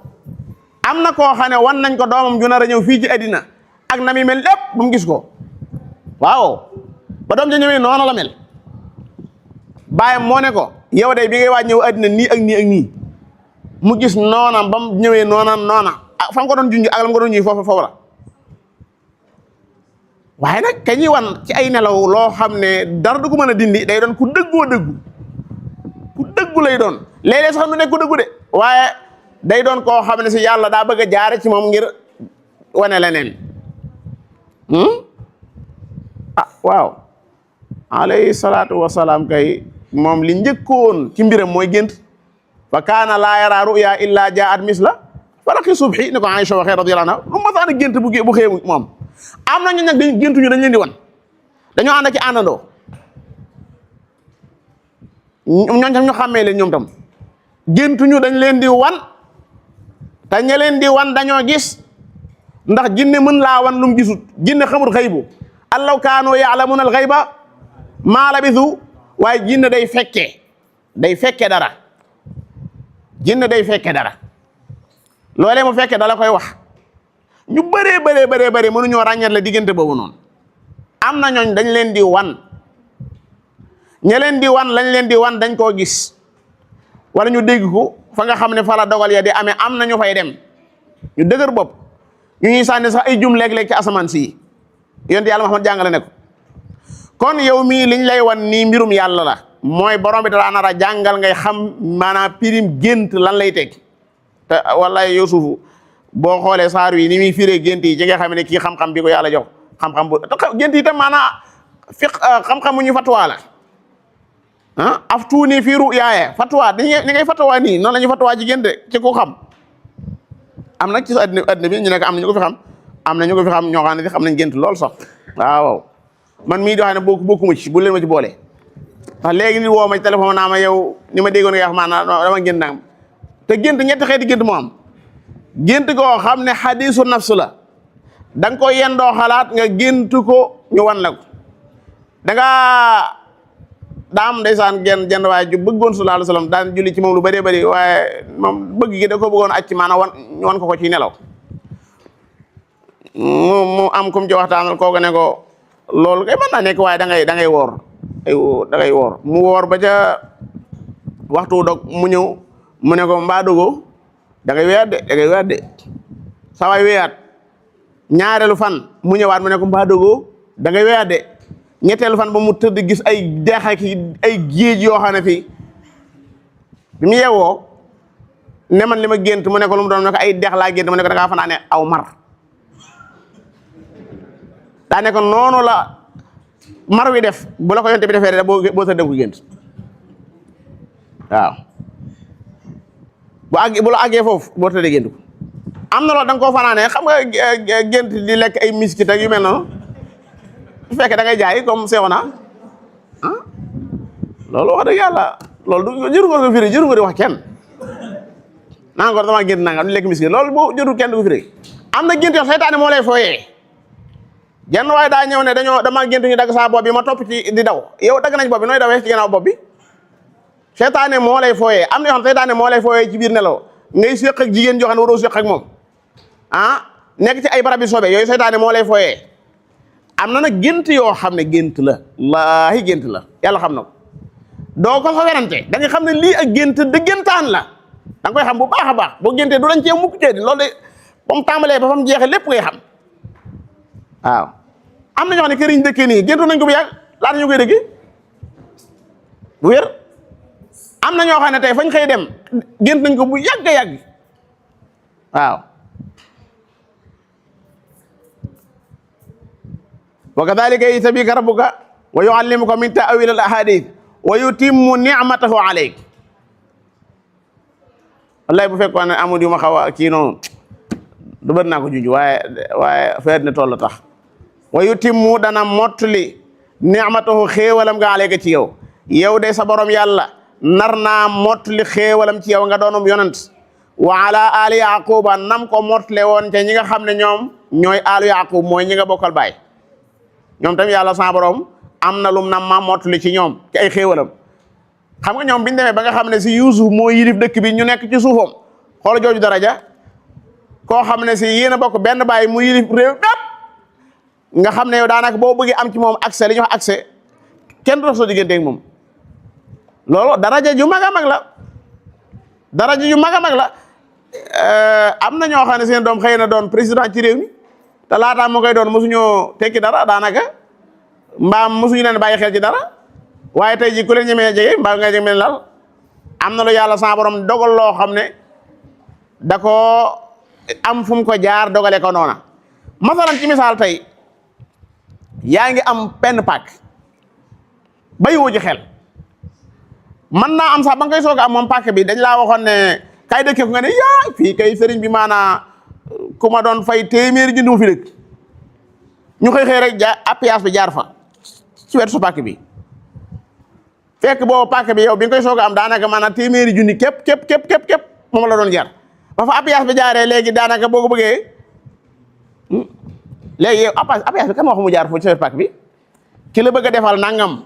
am na koo xam ne wan nañ ko doomam ju nar a ñëw fii ci àddina ak na mi mel lépp ba mu gis ko waaw ba doom ja ñëwee noona la mel baayam moo ne ko yow de bi ngay waaj ñëw àddina nii ak nii ak nii mu gis noona ba mu ñëwee noona fa mu ko doon junj ak la mu ko doon ñëw foofu la waaye nag ka ñuy wan ci ay nelaw loo xam ne dara du ko mën a dindi day doon ku dëggu lay doon léeg-léeg sax nu nekk ku dëggu de waaye day doon koo xam ne si yàlla daa bëgg a jaare ci moom ngir wane leneen waaw alayhi salaatu wasalaam kay moom li njëkkoon ci mbiram mooy gént fa kaana laa yara ruya illa jaat misla falaqi subhi ni ko Aïcha waxee radiyallahu anha lu ma sax gént bu xëy moom am na ñu nag dañ géntuñu dañ leen di wan dañoo ànd ak àndandoo ñooñ tam ñu xàmmee leen ñoom tam géntuñu dañ leen di wan te ña leen di wan dañoo gis ndax jinne mën laa wan lu mu gisut jinne xamul xaybu allaw kaanu ya'lamuna al-ghayba maa labisu waaye jinne day fekkee dara jinne day fekkee dara loolee mu fekkee dala koy wax ñu bëree mënuñoo ràññat la diggante boobu noonu am na ñooñ dañ leen di wan ña leen di wan lañ leen di wan dañ koo gis wala ñu dégg ko fa nga xam ne fa la dogal ya di amee am na ñu fay dem ñu dëgër bopp ñu ñuy sànni sax ay jum léeg-léeg ci asamaan si yonent yàlla Muhammad jàngale ne ko kon yow mii liñ lay wan nii mbirum yàlla la mooy borom bi daa nar a jàngal ngay xam maanaam pirim gént lan lay teg te wallahi Yuusufu boo xoolee saar wi ni muy firee gént yi ci nga xam ne kii xam-xam bi ko yàlla jox xam-xam bu gént yi tam maanaam fiq xam-xamu ñu fatwa la aftuuni fii ru'yaaya fatwa ni ngay fatwa nii noonu la ñu fatwa jigéen de ci ku xam am nag ci àddina bi ñu nekk am na ñu ko fi xam am na ñu ko fi xam ñoo xam ne xam nañ gént lool sax waaw man mii di wax ne bokkuma ci bu leen ma ci boole ndax léegi nit woo ma ci téléphone naa ma yow ni ma déggoon nga wax maanaam dama gént nangam te gént ñetti xeeti gént moo am gént koo xam ne xadiisu nafsu la da nga ko yendoo xalaat nga gént ko ñu wan la ko da nga daam ndeysaan jenn waaye ju bëggoon sallallahu alayhi wasallam daan julli ci moom lu bëree bëri waaye moom bëgg gi da ko bëggoon acc maanaam wan ko ci nelaw mu am kum ci waxtaanal kooku ne ko loolu kay mën naa nekk waaye da ngay woor da ngay woor mu woor ba ca waxtu dog mu ñëw mu ne ko mbaa dogoo da ngay weyaat de sa waay weyaat ñaareelu fan mu ñëwaat mu ne ko mbaa dogoo da ngay weyaat de ñetteelu fan ba mu tëdd gis ay dex ak ay géej yoo xam ne fii bi mu yeewoo ne man li ma gént mu ne ko lu mu doon ne ko ay dex laa gént mu ne ko da ngaa fanaane aw mar daa ne ko noonu la mar wi def bu la ko yonte bi defee rek boo tëddee ko gént waaw bu la àggee foofu boo tëddee gént ko am na loolu da nga koo fanaane xam nga gént di lekk ay miskit ak yu mel noonu bu fekkee da ngay jaay comme seexona loolu wax dëgg yàlla loolu du jëru nga ko firi jëru nga di wax kenn naa ko dama gént nangam di lekk miskit loolu boo jëru kenn du ko firi am na gént yoo seytaane moo lay fooyee jenn waaye daa ñëw ne dama gént ñu dagg saa bopp bi ma topp ci di daw yow dagg nañ bopp bi nooy dawee ci ginnaaw bopp bi seytaane moo lay fooyee am na yoo xam seytaane moo lay fooyee ci biir nelaw ngay séq ak jigéen joo xam ne waroo séq ak moom nekk ci ay barab yi sobe yooyu seytaane moo lay fooyee am na nag gént yoo xam ne gént la wallaahi gént la yàlla xam na ko doo ko fa werante da nga xam ne lii ak gént dëggantaan la da nga koy xam bu baax a baax boo géntee du dañ cee mukk cee di loolu de ba mu tàmbalee ba fa mu jeexee lépp ngay xam waaw am na ñoo xam ne kër yi ñu dëkkee nii géntu nañ ko bu yàgg laata ñu koy dëkki bu wér am na ñoo xam ne tey fañ xëy dem gént nañ ko bu yàgg yàgg waaw wa kadhalika yajtabika rabbuka wa yuallimuka min ta'wil al ahadith wa yutimmu ni'matahu alayk wallahi bu fekkoon ne amul yu ma xaw a kii noonu du bër naa ko junj waaye feet ne toll tax wa yutimmu dana mottali ni'matahu xéewalam nga alayka ci yow de sa borom yàlla nar naa mottali xéewalam ci yow nga doonum yonent wa ala ali yaquba nam ko mottale woon te ñi nga xam ne ñoom ñooy alu yaqub mooy ñi nga bokkal baay ñoom tamit yàlla sa borom am na lum nam ma mottali ci ñoom ci ay xéewalam xam nga ñoom biñu demee ba nga xam ne si Yuusuf moo yilif dëkk bi ñu nekk ci suufam xool jooju daraja koo xam ne si yéen a bokk benn baay mu yilif réew bépp nga xam ne yow daanaka boo bëggee am ci moom accès li ñuy wax accès kenn du dox soo digganteeg moom loolu daraja ju mag a mag la daraja ju mag a mag la am na ñoo xam ne seen doom xëy na doon président ci réew mi te laataa moo koy doon mosuñoo tekki dara daanaka mbaam mosuñu leen bàyyi xel ci dara waaye tey ji ku leen ñemee jege mbaa nga ñemee lal am na lu yàlla sa borom dogal loo xam ne da ko am fu mu ko jaar dogale ko noona masalan ci misaal tey yaa ngi am benn pàkk bayiwoo ci xel mën naa am sax ba nga koy soog a am moom pàkk bi dañ laa waxoon ne kay dëkkee ko nga ne yaa fii kay sëriñ bi maanaa ku ma doon fay téeméeri junni mu fi dëkk ñu xëy rek appuyage bi jaar fa ci wetu su pàkk bi fekk boobu pàkk bi yow bi nga koy soog a am daanaka maanaam téeméeri junni képp moom la doon jar ba fa appuyage bi jaaree léegi daanaka boo ko bëggee léegi yow appuyage bi kan moo xam mu jaar foofu ci wetu pàkk bi ki la bëgg a defal nangam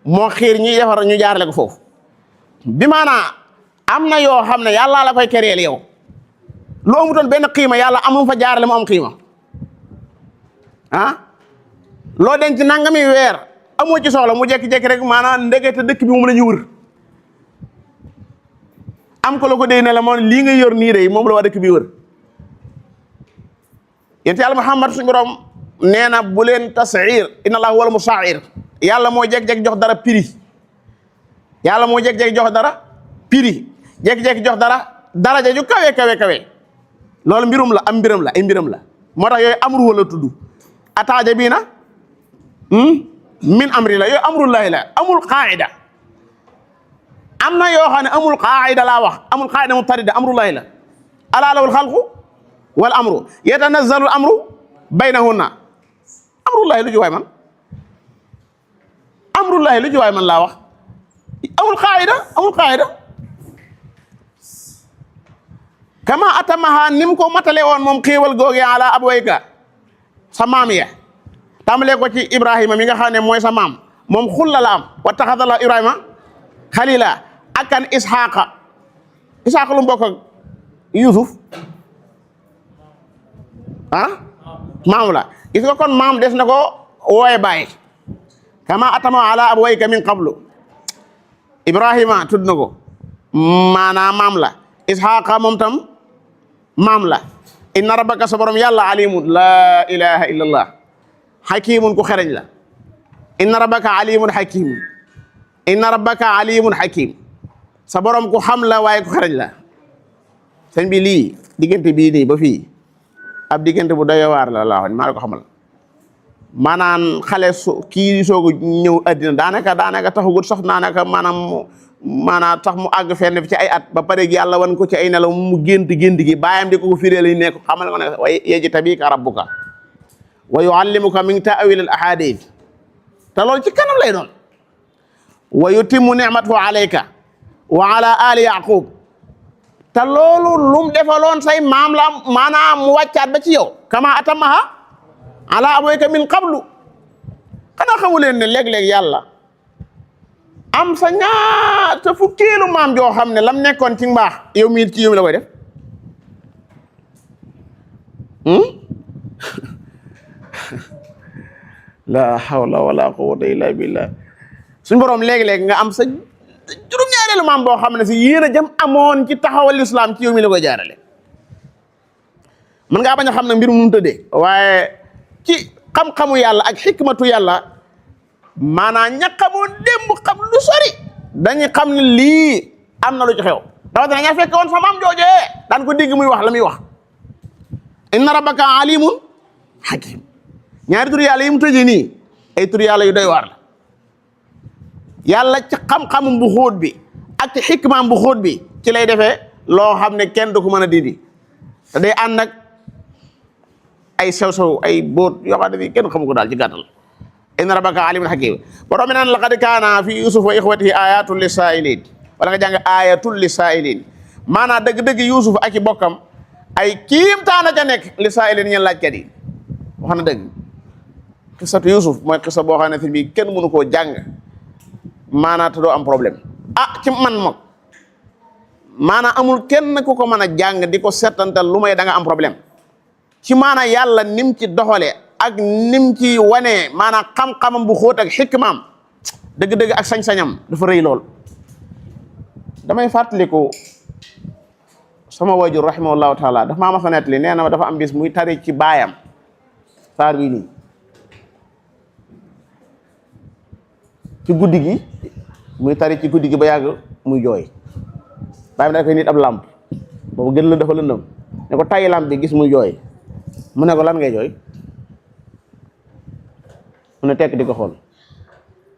moo xiir ñuy defar ñu jaarale ko foofu bi maanaa am na yoo xam ne yàlla la koy kereel yow loo amutoon benn xiima yàlla amum fa jaarale mu am xiima loo denc nangami weer amoo ci soxla mu jekki-jekki rek maanaam ndegete dëkk bi moom la ñu wër am ko la ko déy ne la moom lii nga yor nii de moom la waa dëkk bi wër yéen yàlla Muhammad suñu borom nee na bu leen tas'ir inna allaha wal musa'ir yàlla moo jekki-jekki jox dara prix yàlla moo jekki-jekki jox dara prix jekki-jekki jox dara daraja ju kawe loolu mbirum la am mbiram la ay mbiram la moo tax yooyu amru wala tudd ataaja bii na min amri la yooyu amrullahi la amul qaida am na yoo xam ne amul qaida laa wax amul qaida mutarida amrullahi la alaa lawul xalqu wal amru yatanazzalu al amru baynahunna amrullahi lu ci waay man amrullahi lu ci waay man laa wax amul qaida kama atamaha nim ko matale woon moom xéewal googe ala abwayka sa maam ya tàmbalee ko ci Ibrahima mi nga xam ne mooy sa maam moom xulla la am wa taxadala Ibrahima xalila akan Isxaaqa lu mbokk ak Yusuf maam la gis nga kon maam des na ko wooye baay kama atama ala abwayka min qablu Ibrahima tudd na ko maanaam maam la Isxaaqa moom tam maam la inna rabbaka sa borom yàlla alimun la ilaha illallah hakimun ku xereñ la inna rabbaka alimun hakim inna rabbaka alimun hakim sa borom ku xam la waaye ku xereñ la sëñ bi lii diggante bii nii ba fii ab diggante bu doy waar la laa wax maa la ko xamal maanaam xale kii soogu ñëw addina daanaka taxagut sax maanaam tax mu àgg fenn fi ci ay at ba pare gi yàlla wan ko ci ay nelaw mu gént gi baayam di ko firee lay nekk xamal ko ne wa yajtabika rabbuka wa yuallimuka min ta'wil al ahadith te loolu ci kanam lay doon wa yutimmu ni'matahu alayka wa ala ali yaqub te loolu lum defaloon say maam la maanaam mu wàccaat ba ci yow kama atamaha ala abwayka min qablu xanaa xamu leen ne léeg-léeg yàlla am sa ñaata fukkeelu maam joo xam ne lam nekkoon ci mbaax yow mii ci yow mi la koy def la hawla wala quwwata illa billah suñ borom léegi-léegi nga am sa juróom-ñaareelu maam boo xam ne si yéen a jëm amoon ci taxawal islam ci yow mi la koy jaarale mën ngaa bañ a xam ne mbir mu tëddee waaye ci xam-xamu yàlla ak xikmatu yàlla maanaam ña xamoon démb xam lu sori dañuy xam ne lii am na lu ci xew rawatina ña fekk woon sa maam joojee daan ko dégg muy wax la muy wax inna rabbaka alimun hakim ñaari tur yàlla yi mu tëjee nii ay tur yàlla yu doy waar la yàlla ci xam-xamum bu xóot bi ak ci xikmaam bu xóot bi ci lay defee loo xam ne kenn du ko mën a dindi te day ànd ak ay sew-sew ay bóot yoo xam ne bi kenn xamu ko daal ci gàttal inna rabbaka alimun hakim borom bi naan laqad kaana fi yusuf wa ixwatihi ayatun lisaa'ilin wala nga jàng ayatul lisaa'ilin maanaam dëgg-dëgg yusuf ak i bokkam ay kiimtaana ca nekk lisaa'ilin ñeen laajkat yi wax na dëgg xisatu yusuf mooy xisa boo xam ne fi bi kenn mënu koo jàng maanaam te doo am problème ci man moom maanaam amul kenn ku ko mën a jàng di ko settantal lu may da nga am problème ci maanaam yàlla nim ci doxale ak nim ci wane maanaam xam-xamam bu xóot ak xikmaam dëgg-dëgg ak sañ-sañam dafa rëy lool damay fàttaliku sama wajur rahimahullahu taala dafa maa ma fa nettali nee na dafa am bis muy tari ci baayam saar wi nii ci guddi gi muy tari ci guddi gi ba yàgg muy jooy baayam da koy nit ab làmp boobu gën la dafa lëndëm ne ko tayyi làmp bi gis muy jooy mu ne ko lan ngay jooy mu ne tekk di ko xool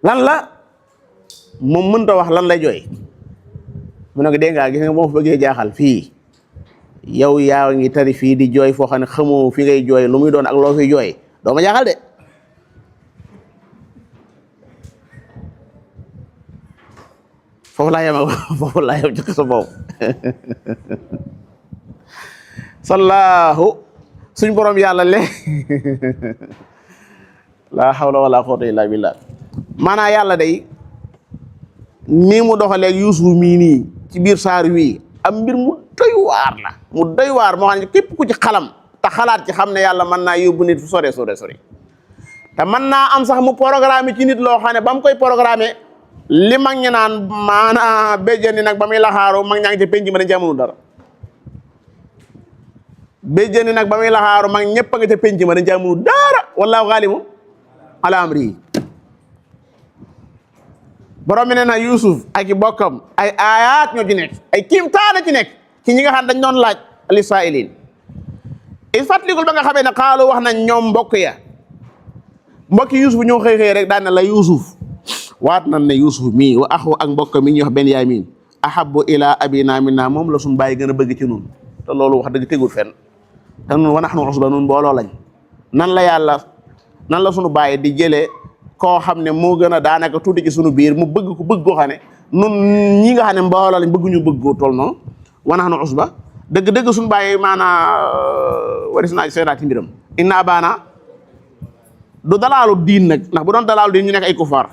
lan la moom mënta wax lan lay jooy mu ne ko dégg nga gis nga moo fa bëggee jaaxal fii yow yaa ngi tari fii di jooy foo xam ne xamoo fi ngay jooy lu muy doon ak loo fiy jooy doo ma jaaxal de foofu laa yem ci sa boobu sallahu suñ borom yàlla le la hawla wala quwwata illa billah maanaam yàlla day nii mu doxaleeg Yuusuf mii nii ci biir saar wii am mbir mu doy waar la mu doy waar moo xam ne képp ku ci xalam te xalaat ci xam ne yàlla mën naa yóbbu nit fu sore te mën naa am sax mu programme ci nit loo xam ne ba mu koy programme li mag ñi naan maanaam béjjëni nag ba muy laxaaru mag ñaa ngi ci penc ma dañ ci amul dara béjjëni nag ba muy laxaaru mag ñëpp a nga ca penc ma dañ ci amul dara wallaahu xaalimu ala amri borom mi ne na Yuusuf ak i bokkam ay ayat ñoo ci nekk ay kiimtaana ci nekk ci ñi nga xam dañ doon laaj li saa'ilin il fàttalikul ba nga xamee ne xaalu wax nañ ñoom mbokk ya mbokki Yuusuf ñoo xëy rek daan ne la Yuusuf waat nan ne Yuusuf mii wa axu ak mbokk mi ñuy wax Benyamin ahabbu ila abina minna moom la suñu bàyyi gën a bëgg ci nun te loolu wax dëgg tegul fenn te nun wa nahnu usba nun mbooloo lañ nan la suñu bàyyi di jëlee koo xam ne moo gën a daanaka tuuti ci suñu biir mu bëgg ko bëgg koo xam ne nun ñi nga xam ne mbooloo lañ bëgguñu bëgg koo toll noonu wa nahnu usba dëgg suñu bàyyi maanaa waris naa seetaat ci mbiram inna baana du dalaalu diin nag ndax bu doon dalaalu diin ñu nekk ay kufaar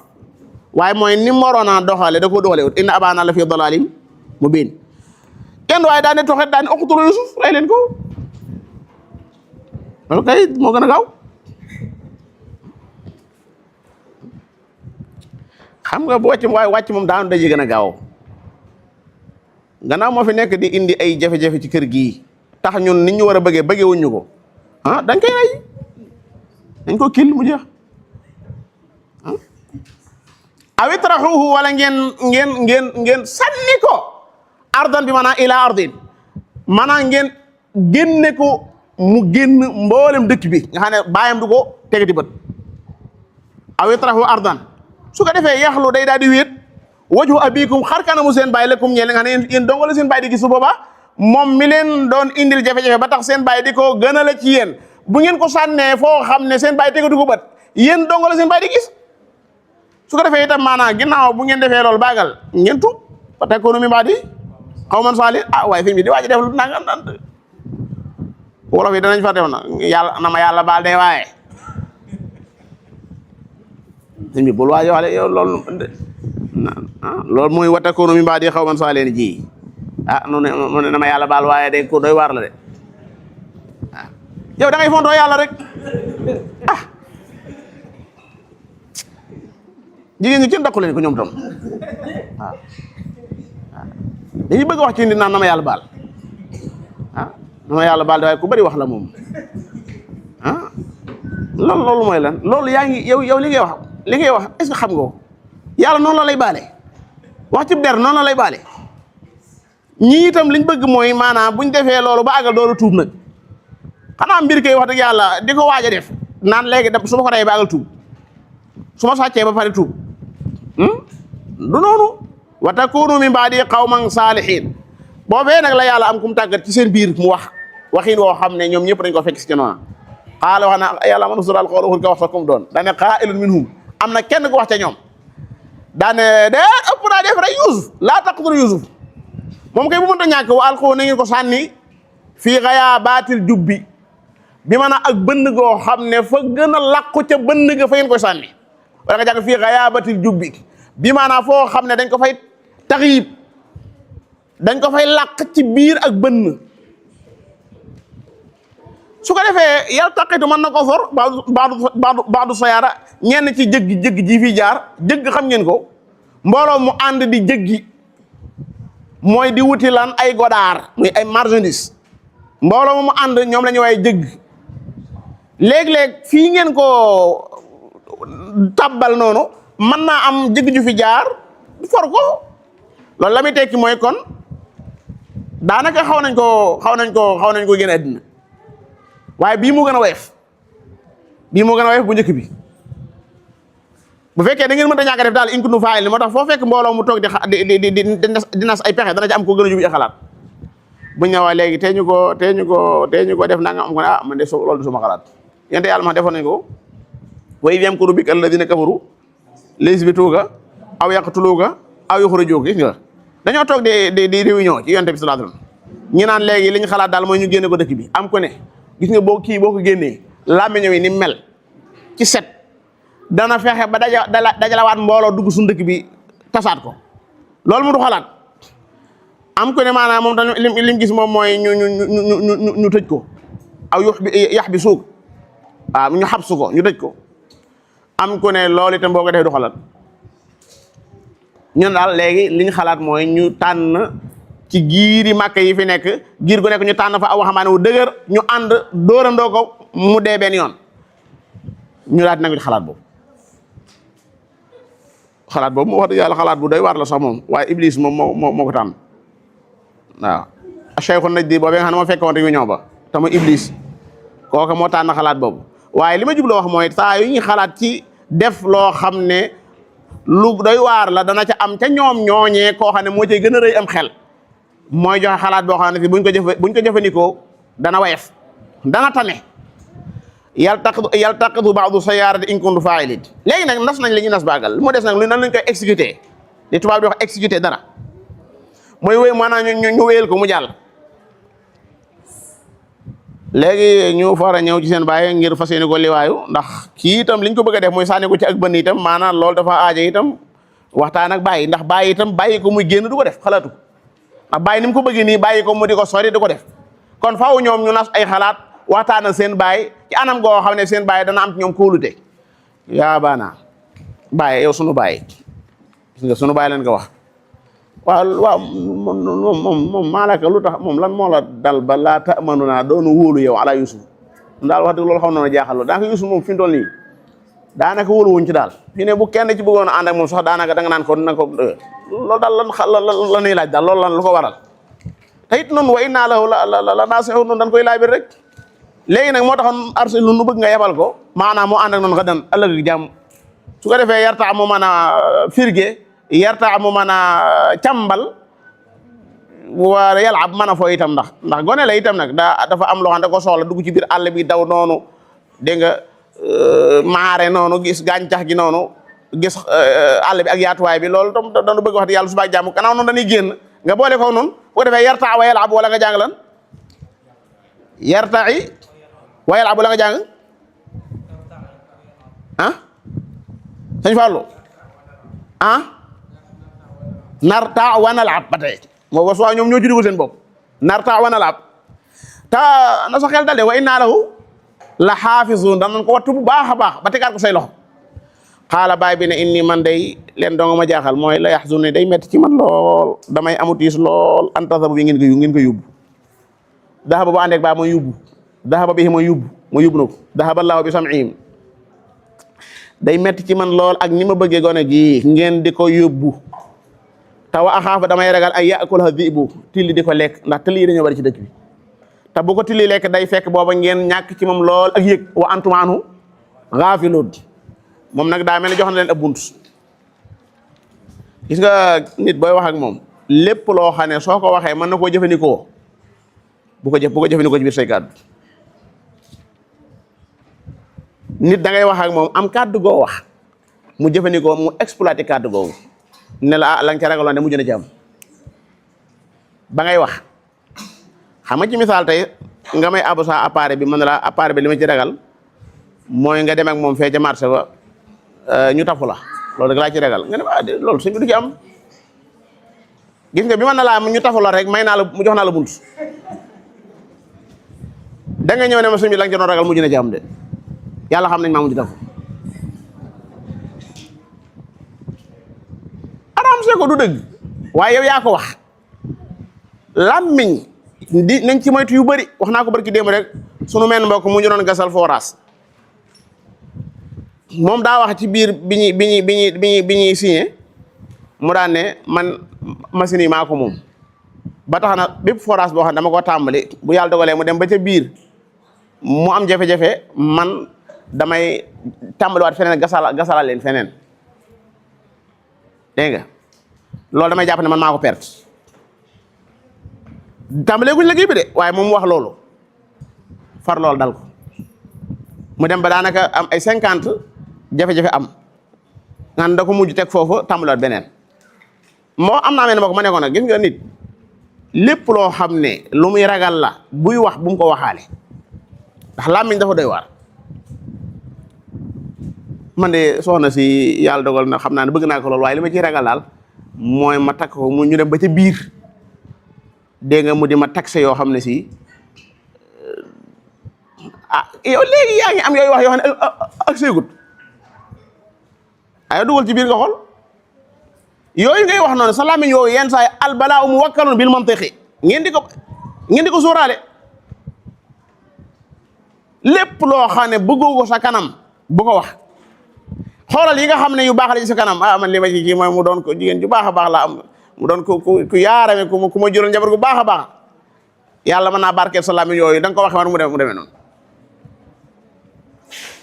waaye mooy ni mu waroon a doxale da koo doxale wut inna abaana la fi dalaalin mubiin kenn waaye daa ne toxet daa ne uqtulu Yuusuf rey leen ko loolu kay moo gën a gaaw xam nga bu wàcc moom daanu daje gën a gaaw gannaaw moo fi nekk di indi ay jafe-jafe ci kër gii tax ñun nit ñu war a bëggee wuñu ko dañ koy rey dañ ko kil mu jeex aw itrahuhu wala ngeen sànni ko ardan bi maanaam ila ardin maanaam ngeen génne ko mu génn mboolem dëkk bi nga xam ne bàyyam du ko tegati bët aw itrahu ardan su ko defee yaxlu day daal di wéet wajhu abikum xar kanamu seen bàyyi lakum ñeel nga xam ne yéen donga la seen bàyyi di gis su boobaa moom mi leen doon indil jafe-jafe ba tax seen bàyyi di ko gën a la ci yéen bu ngeen ko sànnee foo xam ne seen bàyyi tegatu ko bët yéen donga la seen bàyyi di gis su ko defee itam maanaam ginnaaw bu ngeen defee loolu baagal ngeen tuub fa takunu min ba'di qawman saalihiin waaye fi mi di waaj def lu nangam naan wolof yi danañ fa def na yàlla na ma yàlla baal day waaye sëñ bi bul waaj wax yow loolu mooy wa takunu min ba'di qawman saalihiin ji noonu na ma yàlla baal waaye day ko doy waar la de yow da ngay fontoo yàlla rek jigéen ñi kenn daqu leen ko ñoom tam waaw dañuy bëgg wax ci nit naan na ma yàlla baal na ma yàlla baal de waaye ku bari wax la moom loolu mooy lan loolu yaa ngi yow li ngay wax est-ce que xam nga ko yàlla noonu la lay baale wax ci der noonu la lay baale ñii itam liñ bëgg mooy maanaam buñ defee loolu ba àggal doolu tuub nag xanaa mbir kay wax dëgg yàlla di ko waaj a def naan léegi su ma ko rey ba àggal tuub su ma sàccee ba pare tuub du noonu wa takunu min ba'di qawman saalihiin boobee nag la yàlla am kum tàggat ci seen biir mu wax waxin woo xam ne ñoom ñëpp dañ ko fekk si ci noona xaala wax na yàlla man sural xawla xul ka wax sa comme doon daane qaa'ilun minhum am na kenn ku wax ca ñoom daane de ëpp naa def rek Yuusuf laa taqtulu Yuusuf moom kay bu mënta ñàkk wa alqu na ngeen ko sànni fii ghayaabatil jubbi bi maanaam ak bënn goo xam ne fa gën a làqu ca bënn ga fa ngeen koy sànni wala nga jàng fii ghayaabatil jubbi bi maanaam foo xam ne dañ ko fay taxyib dañ ko fay làq ci biir ak bënn su ko defee yaltaqitu mën na ko for baadu sayaara ñenn ci jëgg ji fii jaar jëgg xam ngeen ko mbooloo mu ànd di jëggi mooy di wuti lan ay godaar muy ay marchandise mbooloo mu ànd ñoom la ñuy waaye jëgg léeg-léeg fii ngeen ko tabbal noonu mën naa am jëgg ju fi jaar for ko loolu la muy tekki mooy kon daanaka xaw nañ ko gën a àddina waaye bii mu gën a woyof bu njëkk bi bu fekkee da ngeen mën a ñàkk a def daal in kuntum faa'iliin moo tax foo fekk mbooloo mu toog di nas ay pexe dana ci am ko gën a jub xalaat bu ñëwee léegi tee ñu ko def nanga am ko ne man de loolu du sama xalaat yente yàlla ma defoon nañ ko wa idh yamkuru bika alladhina kafaru liyuthbituuka aw yaqtuluuka aw yukhrijuuka gis nga dañoo toog di réunion ci yonent bi sallallahu alayhi wasallam ñi naan léegi li ñu xalaat daal mooy ñu génne ko dëkk bi am ko ne gis nga boo ko génnee làmmiñ wi ni mel ci set dana fexe ba dajalawaat mbooloo dugg suñu dëkk bi tasaat ko loolu mu du xalaat am ko ne maanaam moom tamit lim gis moom mooy ñu tëj ko aw yax bi suug waaw ñu xabsu ko ñu tëj ko am ko ne loolu itam boo ko defee du xalaat ñun daal léegi li ñu xalaat mooy ñu tànn ci giiri màkk yi fi nekk giir gu nekk ñu tànn fa aw waxambaane wu dëgër ñu ànd dóorandoo ko mu dee benn yoon ñu daal di nangu xalaat boobu moo wax dëgg yàlla xalaat bu doy waar la sax moom waaye Iblis moom moo ko tànn waaw Cheikhu Najdi boobee nga xam ne moo fekkoon réunion ba te mu Iblis kooka moo tànn xalaat boobu waaye li ma jublu wax mooy saa yu ñuy xalaat ci def loo xam ne lu doy waar la dana ca am ca ñoom ñooñee koo xam ne moo cay gën a rëy am xel mooy joxe xalaat boo xam ne fi buñ ko jëfandikoo dana wayef dana tane yaltaqitu ba'du sayyarati in kuntu fa'ilin léegi nag nas nañ li ñu nas baagal mu des nag lu nan lañ koy exécuter li tubaab di wax exécuter dara mooy wéy maanaam ñu wéyal ko mu jàll léegi ñu fara ñëw ci seen bàyyi ngir fas yéene ko liwaayu ndax kii itam liñ ko bëgg a def mooy sànni ko ci ak bënn itam maanaam loolu dafa aaja itam waxtaan ak bàyyi ndax bàyyi itam bàyyi ko muy génn du ko def xalaatu ndax bàyyi ni mu ko bëggee nii bàyyi ko mu di ko sori du ko def kon faaw ñoom ñu nas ay xalaat waxtaan ak seen bàyyi ci anam goo xam ne seen bàyyi dana am ci ñoom kóolute yaa baana bàyyi yow sunu bàyyi gis nga sunu bàyyi leen ko wax waaw moom maalaka lu tax moom lan moo la dal ba laa tamanu naa doonu wóolu yow ala Yusuf daal wax dëgg loolu xam na jaaxal loolu daanaka Yusuf moom fi mu toll nii daanaka wóolu wuñ ci daal fii ne bu kenn ci bëggoon a ànd ak moom sax daanaka danga naan ko na ko loolu daal la nuy laaj daal loolu lan lu ko waral te it noonu wa innaa lahu la naasihun noonu dañ koy laaj bi rek léegi nag moo taxoon arsil nu bëgg nga yebal ko maanaam moo ànd ak noonu nga dan ëllëg ak jàmm su ko defee yarta mu mën a firge yarta mu mën a càmbal wa yalab mën a foo itam ndax gone la itam nag dafa am loo xam ne da ko soxla dugg ci biir àll bi daw noonu dégg nga maare noonu gis gàncax gi noonu gis àll bi ak yaatuwaay bi loolu tam dañu bëgg wax di yàlla suba jàmm kanaaw noonu dañuy génn nga boole ko noonu bu ko defee yarta wa yalab wala nga jàng lan yarta yi wa yalab wala nga jàng ah sëñ Fallou ah narta wa nalab ba tey moo ba soo ñoom ñoo ci dugal seen bopp narta wa nalab ta na sa xel dal de wa inna lahu la xaafisuun danañ ko wattu bu baax a baax ba tegaat ko say loxo xaala baay bi ne inni man day leen dong ma jaaxal mooy la yaxzun ne day metti ci man lool damay amutiis lool antasabu bi ngeen ko yóbbu dahaba bu àndeeg baa mooy yóbbu dahaba bi mooy yóbbu na ko dahaba allahu bi sam'ihim day metti ci man lool ak ni ma bëggee gone gi ngeen di ko yóbbu te wa axaafa damay ragal ay ya'kulha dhi'bu tilli di ko lekk ndax tilli yi dañoo bari ci dëkk bi te bu ko tilli lekk day fekk booba ngeen ñàkk ci moom lool ak yëg wa antum anhu ghaafiluun moom nag daa mel ne jox na leen ab bunt gis nga nit booy wax ak moom lépp loo xam ne soo ko waxee mën na koo jëfandikoo bu ko jëfandikoo ci biir say kàddu nit da ngay wax ak moom am kàddu goo wax mu jëfandikoo mu exploité kàddu googu ne la la nga ca ragaloon de mujj na ci am ba ngay wax xam nga ci misaal tey nga may abu sa appareil bi mën na la appareil bi li ma ci ragal mooy nga dem ak moom fee ca marché ba ñu tafu la loolu rek laa ci ragal nga ne loolu suñ bi du ci am gis nga bi mën na laa ñu tafu la rek may naa la mu jox naa la bunt da nga ñëw ne ma suñ bi la nga ci doon ragal mujj na ci am de yàlla xam nañ maa mujj tafu aram see ko du dëgg waaye yow yaa ko wax làmmiñ di nañ ci moytu yu bëri wax naa ko barki démb rek sunu meen mbokk mu ñu doon gasal forage moom daa wax ci biir bi ñuy signé mu daan ne man machine yi maa ko moom ba tax na bépp forage boo xam ne dama ko tàmbali bu yàlla dogalee mu dem ba ca biir mu am jafe-jafe man damay tàmbaliwaat feneen gasala leen feneen dégg nga loolu damay jàpp ne man maa ko perte tàmbalee guñ liggéey bi de waaye moom mu wax loolu far loolu dal ko mu dem ba daanaka am ay 50 jafe-jafe am naan da ko mujj teg foofu tàmbaliwaat beneen moo am naa mel ne ma ko ma ne ko nag gis nga nit lépp loo xam ne lu muy ragal la buy wax bu mu ko waxaale ndax làmmiñ dafa doy waar man de soxna si yàlla dogal na xam naa ne bëgg naa ko lool waaye li ma ciy ragal daal mooy ma takk ko mu ñu dem ba ca biir dégg nga mu di ma taxe yoo xam ne si yow léegi yaa ngi am yooyu wax yoo xam ne ak seegut ay dugal ci biir nga xool yooyu ngay wax noonu sa làmmiñ yooyu yenn saa yi albalaa mu wakkalun bil mantiqi ngeen di ko sóoraale lépp loo xam ne bëggoo ko sa kanam bu ko wax xoolal yi nga xam ne yu baax la ci sa kanam man li ma ci kii mooy mu doon ko jigéen ju baax a baax la am mu doon ku yaarame ku ma jural njaboot gu baax a baax yàlla mën naa barkeel sa làmmiñ yooyu da nga ko waxee war mu demee noonu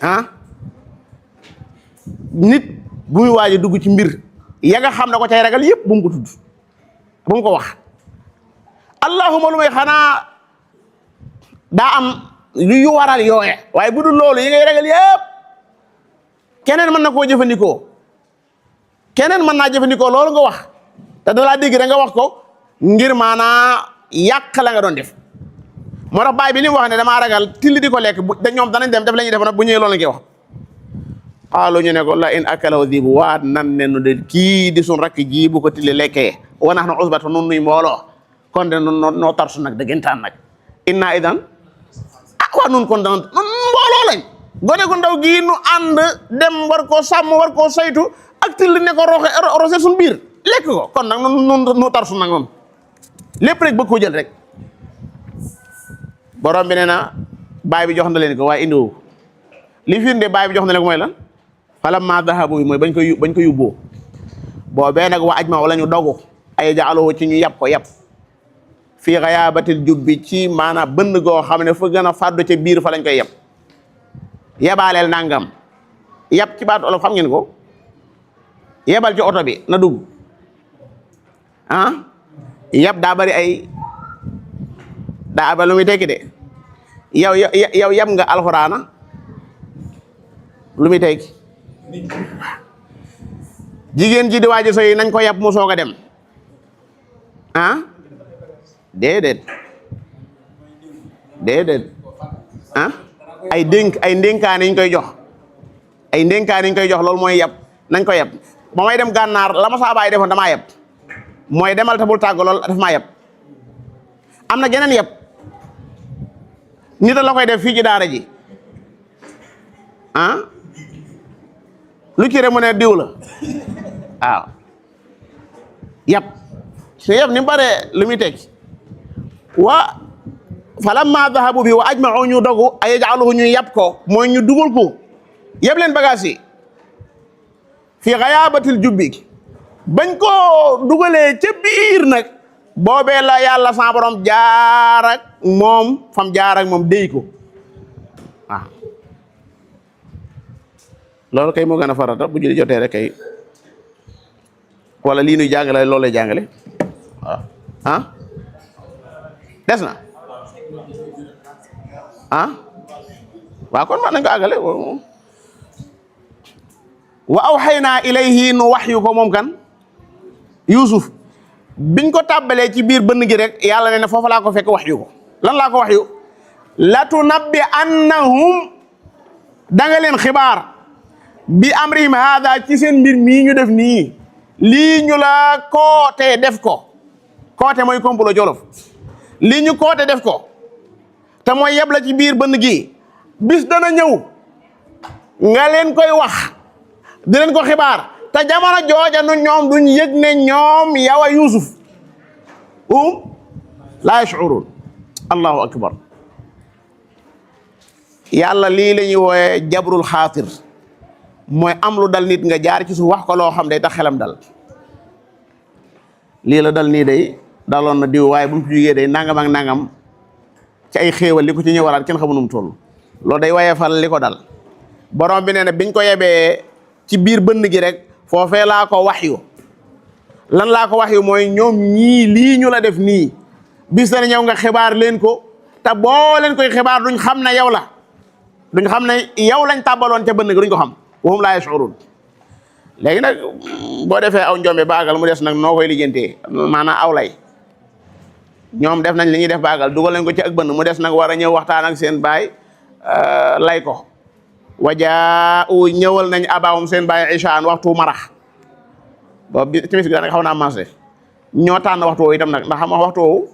ah nit bu muy waaj a dugg ci mbir ya nga xam ne ko cay ragal yëpp bu mu ko tudd bu mu ko wax allahuma lu may xanaa daa am lu waral yooye waaye bu dul loolu yi ngay ragal yëpp keneen mën na koo jëfandikoo keneen mën naa jëfandikoo loolu nga wax te dalaa dégg da nga wax ko ngir maanaa yàq la nga doon def moo tax baay bi li mu wax ne damaa ragal tilli di ko lekk da ñoom danañ dem def la ñuy def nag bu ñëwee loolu la koy wax xaalu ñu ne ko la in akalaw dibu waat nan ne nu de kii di sun rakk ji bu ko tilli lekkee wanax na usbata nun nuy mbooloo kon de noo tarsu nag dëggantaan nag inna idan waa nun kon dana nun mbooloo lañ gone gu ndaw gii nu ànd dem war koo sàmm war koo saytu ak tilli ne ko roose suñ biir lekk ko kon nag nu tarsu nag noonu lépp rek bëgg koo jël rek borom bi nee na baay bi jox na leen ko waaye indiwu li firnde baay bi jox na leen ko mooy lan falammaa dahabu bi mooy bañ ko yóbboo boobee nag wa ajma wala ñu dogu ay jaaloo ci ñu yab ko yab fii xayaabatil jubbi ci maanaam bënn goo xam ne fa gën a fàddu ca biir fa lañ koy yab yebaaleel nangam yab ci baatu olof xam ngeen ko yebal ci oto bi na dugg ah yab daa bari ay daa ba lu muy tekki de yow yab nga alxuraana lu muy tekki jigéen ji di waaji sëy nañ ko yab mu soog a dem ah déedéet ah ay ndénkaane ñu koy jox ay ndénkaane ñu koy jox loolu mooy yab nañ ko yab ba may dem gànnaar la ma saa baay defoon damaa yab mooy demal te bul tàgg lool daf maa yab am na geneen yab nit la koy def fii ci daara ji ah lu ci rek mu ne diw la waaw yab su yab ni mu bare lu muy tekki wa falamma dahabu bi wa ajma'u ñu dogu ay yaj'aluhu ñu yab ko mooy ñu dugal ko yeb leen bagage yi fi ghayabatil jubbi bañ ko dugalee ca biir nag boobee la yàlla sa borom jaar ak moom fam jaar ak moom déy ko waaw loolu kay moo gën a farata bu julli jotee rek kay wala lii nuy jàngale loolu lay jàngale waaw ah des na ah waaw kon man nañ ko àggale wa awhaynaa ilayhi nu waxyu ko moom kan Yuusuf biñ ko tàbbalee ci biir bënn gi rek yàlla ne na foofu laa ko fekk waxyu ko lan laa ko waxyu latunabbi annahum da nga leen xibaar bi amrihim haada ci seen mbir mii ñu def nii lii ñu la koote def ko koote mooy complot jolof lii ñu koote def ko te mooy yeb la ci biir bënn gi bis dana ñëw nga leen koy wax di leen ko xibaar te jamono jooja nu ñoom duñ yëg ne ñoom yow a Yuusuf laa yash'uruun allahu akbar yàlla lii la ñuy wooye jabrul xaatir mooy am lu dal nit nga jaar ci suuf wax ko loo xam day tax xelam dal lii la dal nii day daloon na diw waaye bu mu fi jugee day nangam ak nangam ci ay xéewal li ko ci ñëwalaat kenn xamu nu mu toll loolu day waye fal li ko dal borom bi nee na biñ ko yebee ci biir bënn gi rek foofee laa ko waxyu lan laa ko waxyu mooy ñoom ñii lii ñu la def nii bis dana ñëw nga xibaar leen ko te boo leen koy xibaar duñ xam ne yow la duñ xam ne yow lañ tàbbaloon ca bënn gi duñ ko xam wahum laa yash'uruun léegi nag boo defee aw njombe baagal mu des nag noo koy lijjantee maanaam aw lay ñoom def nañ li ñuy def baagal dugal nañ ko ci ak bënn mu des nag war a ñëw waxtaan ak seen baay lay ko wajaa u ñëwal nañ abaawum seen baay ishaan waxtu marax boobu bi timis gi daanaka xaw naa marché ñoo tànn waxtu woowu itam nag ndax xam nga waxtu woowu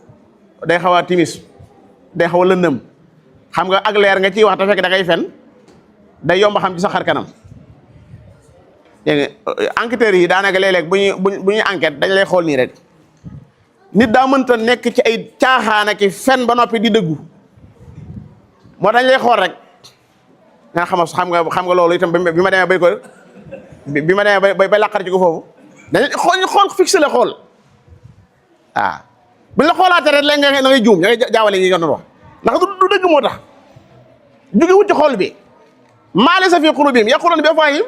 day xaw a timis day xaw a lëndëm xam nga ak leer nga ciy wax te fekk da ngay fen day yomb xam ci sa xar kanam dégg nga enquêteurs yi daanaka léeg-léeg bu ñuy enquête dañ lay xool nii rek nit daa mënta nekk ci ay caaxaan ak fen ba noppi di dëggu moo dañ lay xool rek nga xam nga loolu itam bi ma demee bay ko bi ma demee bay laqar ci ko foofu dañ xool fixé la xool waaw buñ la xoolaatee rek léegi nga ngay juum nga ngay jaawale yi nga doon wax ndax du dëgg moo tax jóge wut ci xool bi maa laysa fi qulubihim yaquluuna bi afwaahihim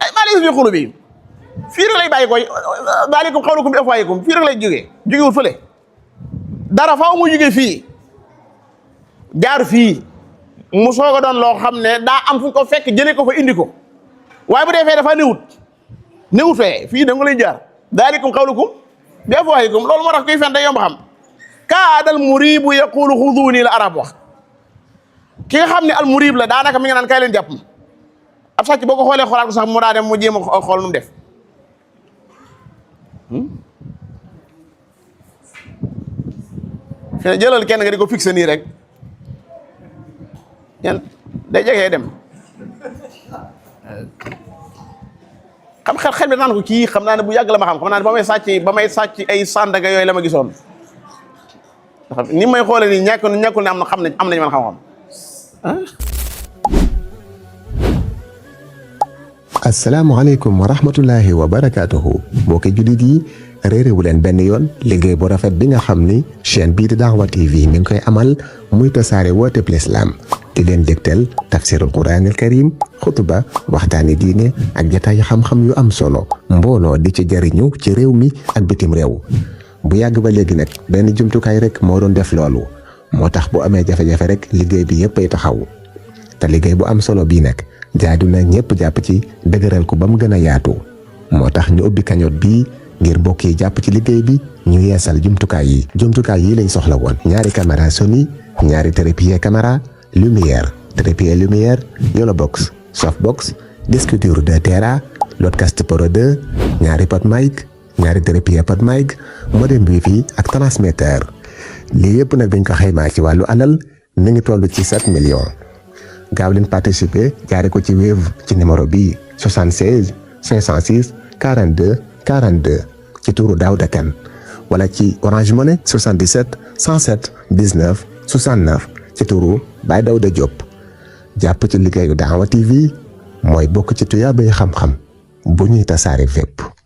ay maa laysa fi qulubihim fii rek lay bàyyi koy daalikum qawlukum bi afwaahikum fii rek lay jógewul fële dara faaw mu jóge fii jaar fii mu soog a doon loo xam ne daa am fu ñu ko fekk jëlee ko fa indi ko waaye bu dee fee dafa néewut fee fii da nga lay jaar daalikum qawlukum bi afwaahikum loolu moo tax kuy fen day yomb xam kaadal muriibu yaqulu xuduuni la arab wax ki nga xam ne al muriib la daanaka mi nga naan kay leen jàpp ab sàcc boo ko xoolee xoolaat ko sax mu daa dem mu jéem a xool nu mu def fi ne jëlal kenn nga di ko fixé nii rek yan day jegee dem xel bi naan ko kii xam naa ne bu yàgg la ma xam naa ne ba may sàcc ay sandaga yooyu la ma gisoon ni may xoolee nii ñàkkul ne am nañu man xam-xam asalaamaaleykum wa rahmatullahi wa barakaatuhu mbokki jullit yi réeréwu leen benn yoon liggéey bu rafet bi nga xam ni chaîne bii di Dahwa TV mi ngi koy amal muy tasaare woote l'islam di leen dégtal tafsirul quranil karim xutuba waxtaani diine ak jataayu xam-xam yu am solo mbooloo di ci jariñu ci réew mi ak bitim réew bu yàgg ba léegi nag benn jumtukaay rek moo doon def loolu moo tax bu amee jafe-jafe rek liggéey bi yëpp ay taxaw te liggéey bu am solo bii nag jaadu na ñëpp jàpp ci dëgëral ko ba mu gën a yaatu moo tax ñu ubbi cagnotte bii ngir mbokk yi jàpp ci liggéey bi ñu yeesal jumtukaay yi lañ soxla woon ñaari caméra Sony ñaari trépied caméra lumière trépied lumière Yolobox softbox disque dur 2 Tera Lotcast Pro 2 ñaari pot mic ñaari trépied pot mic modem Wi-Fi ak transmetteur lii yëpp nag dañ ko xaymaa ci wàllu alal mi ngi toll ci 7 millions gaaw leen participer jaare ko ci Wave ci numéro bii 76 506 42 42 ci turu Daouda Kane wala ci Orange Money 77 107 19 69 ci turu Baye Daouda Diop jàpp ci liggéeyu Dahwa TV mooy bokk ci tuyaabay xam-xam bu ñuy tasaare fépp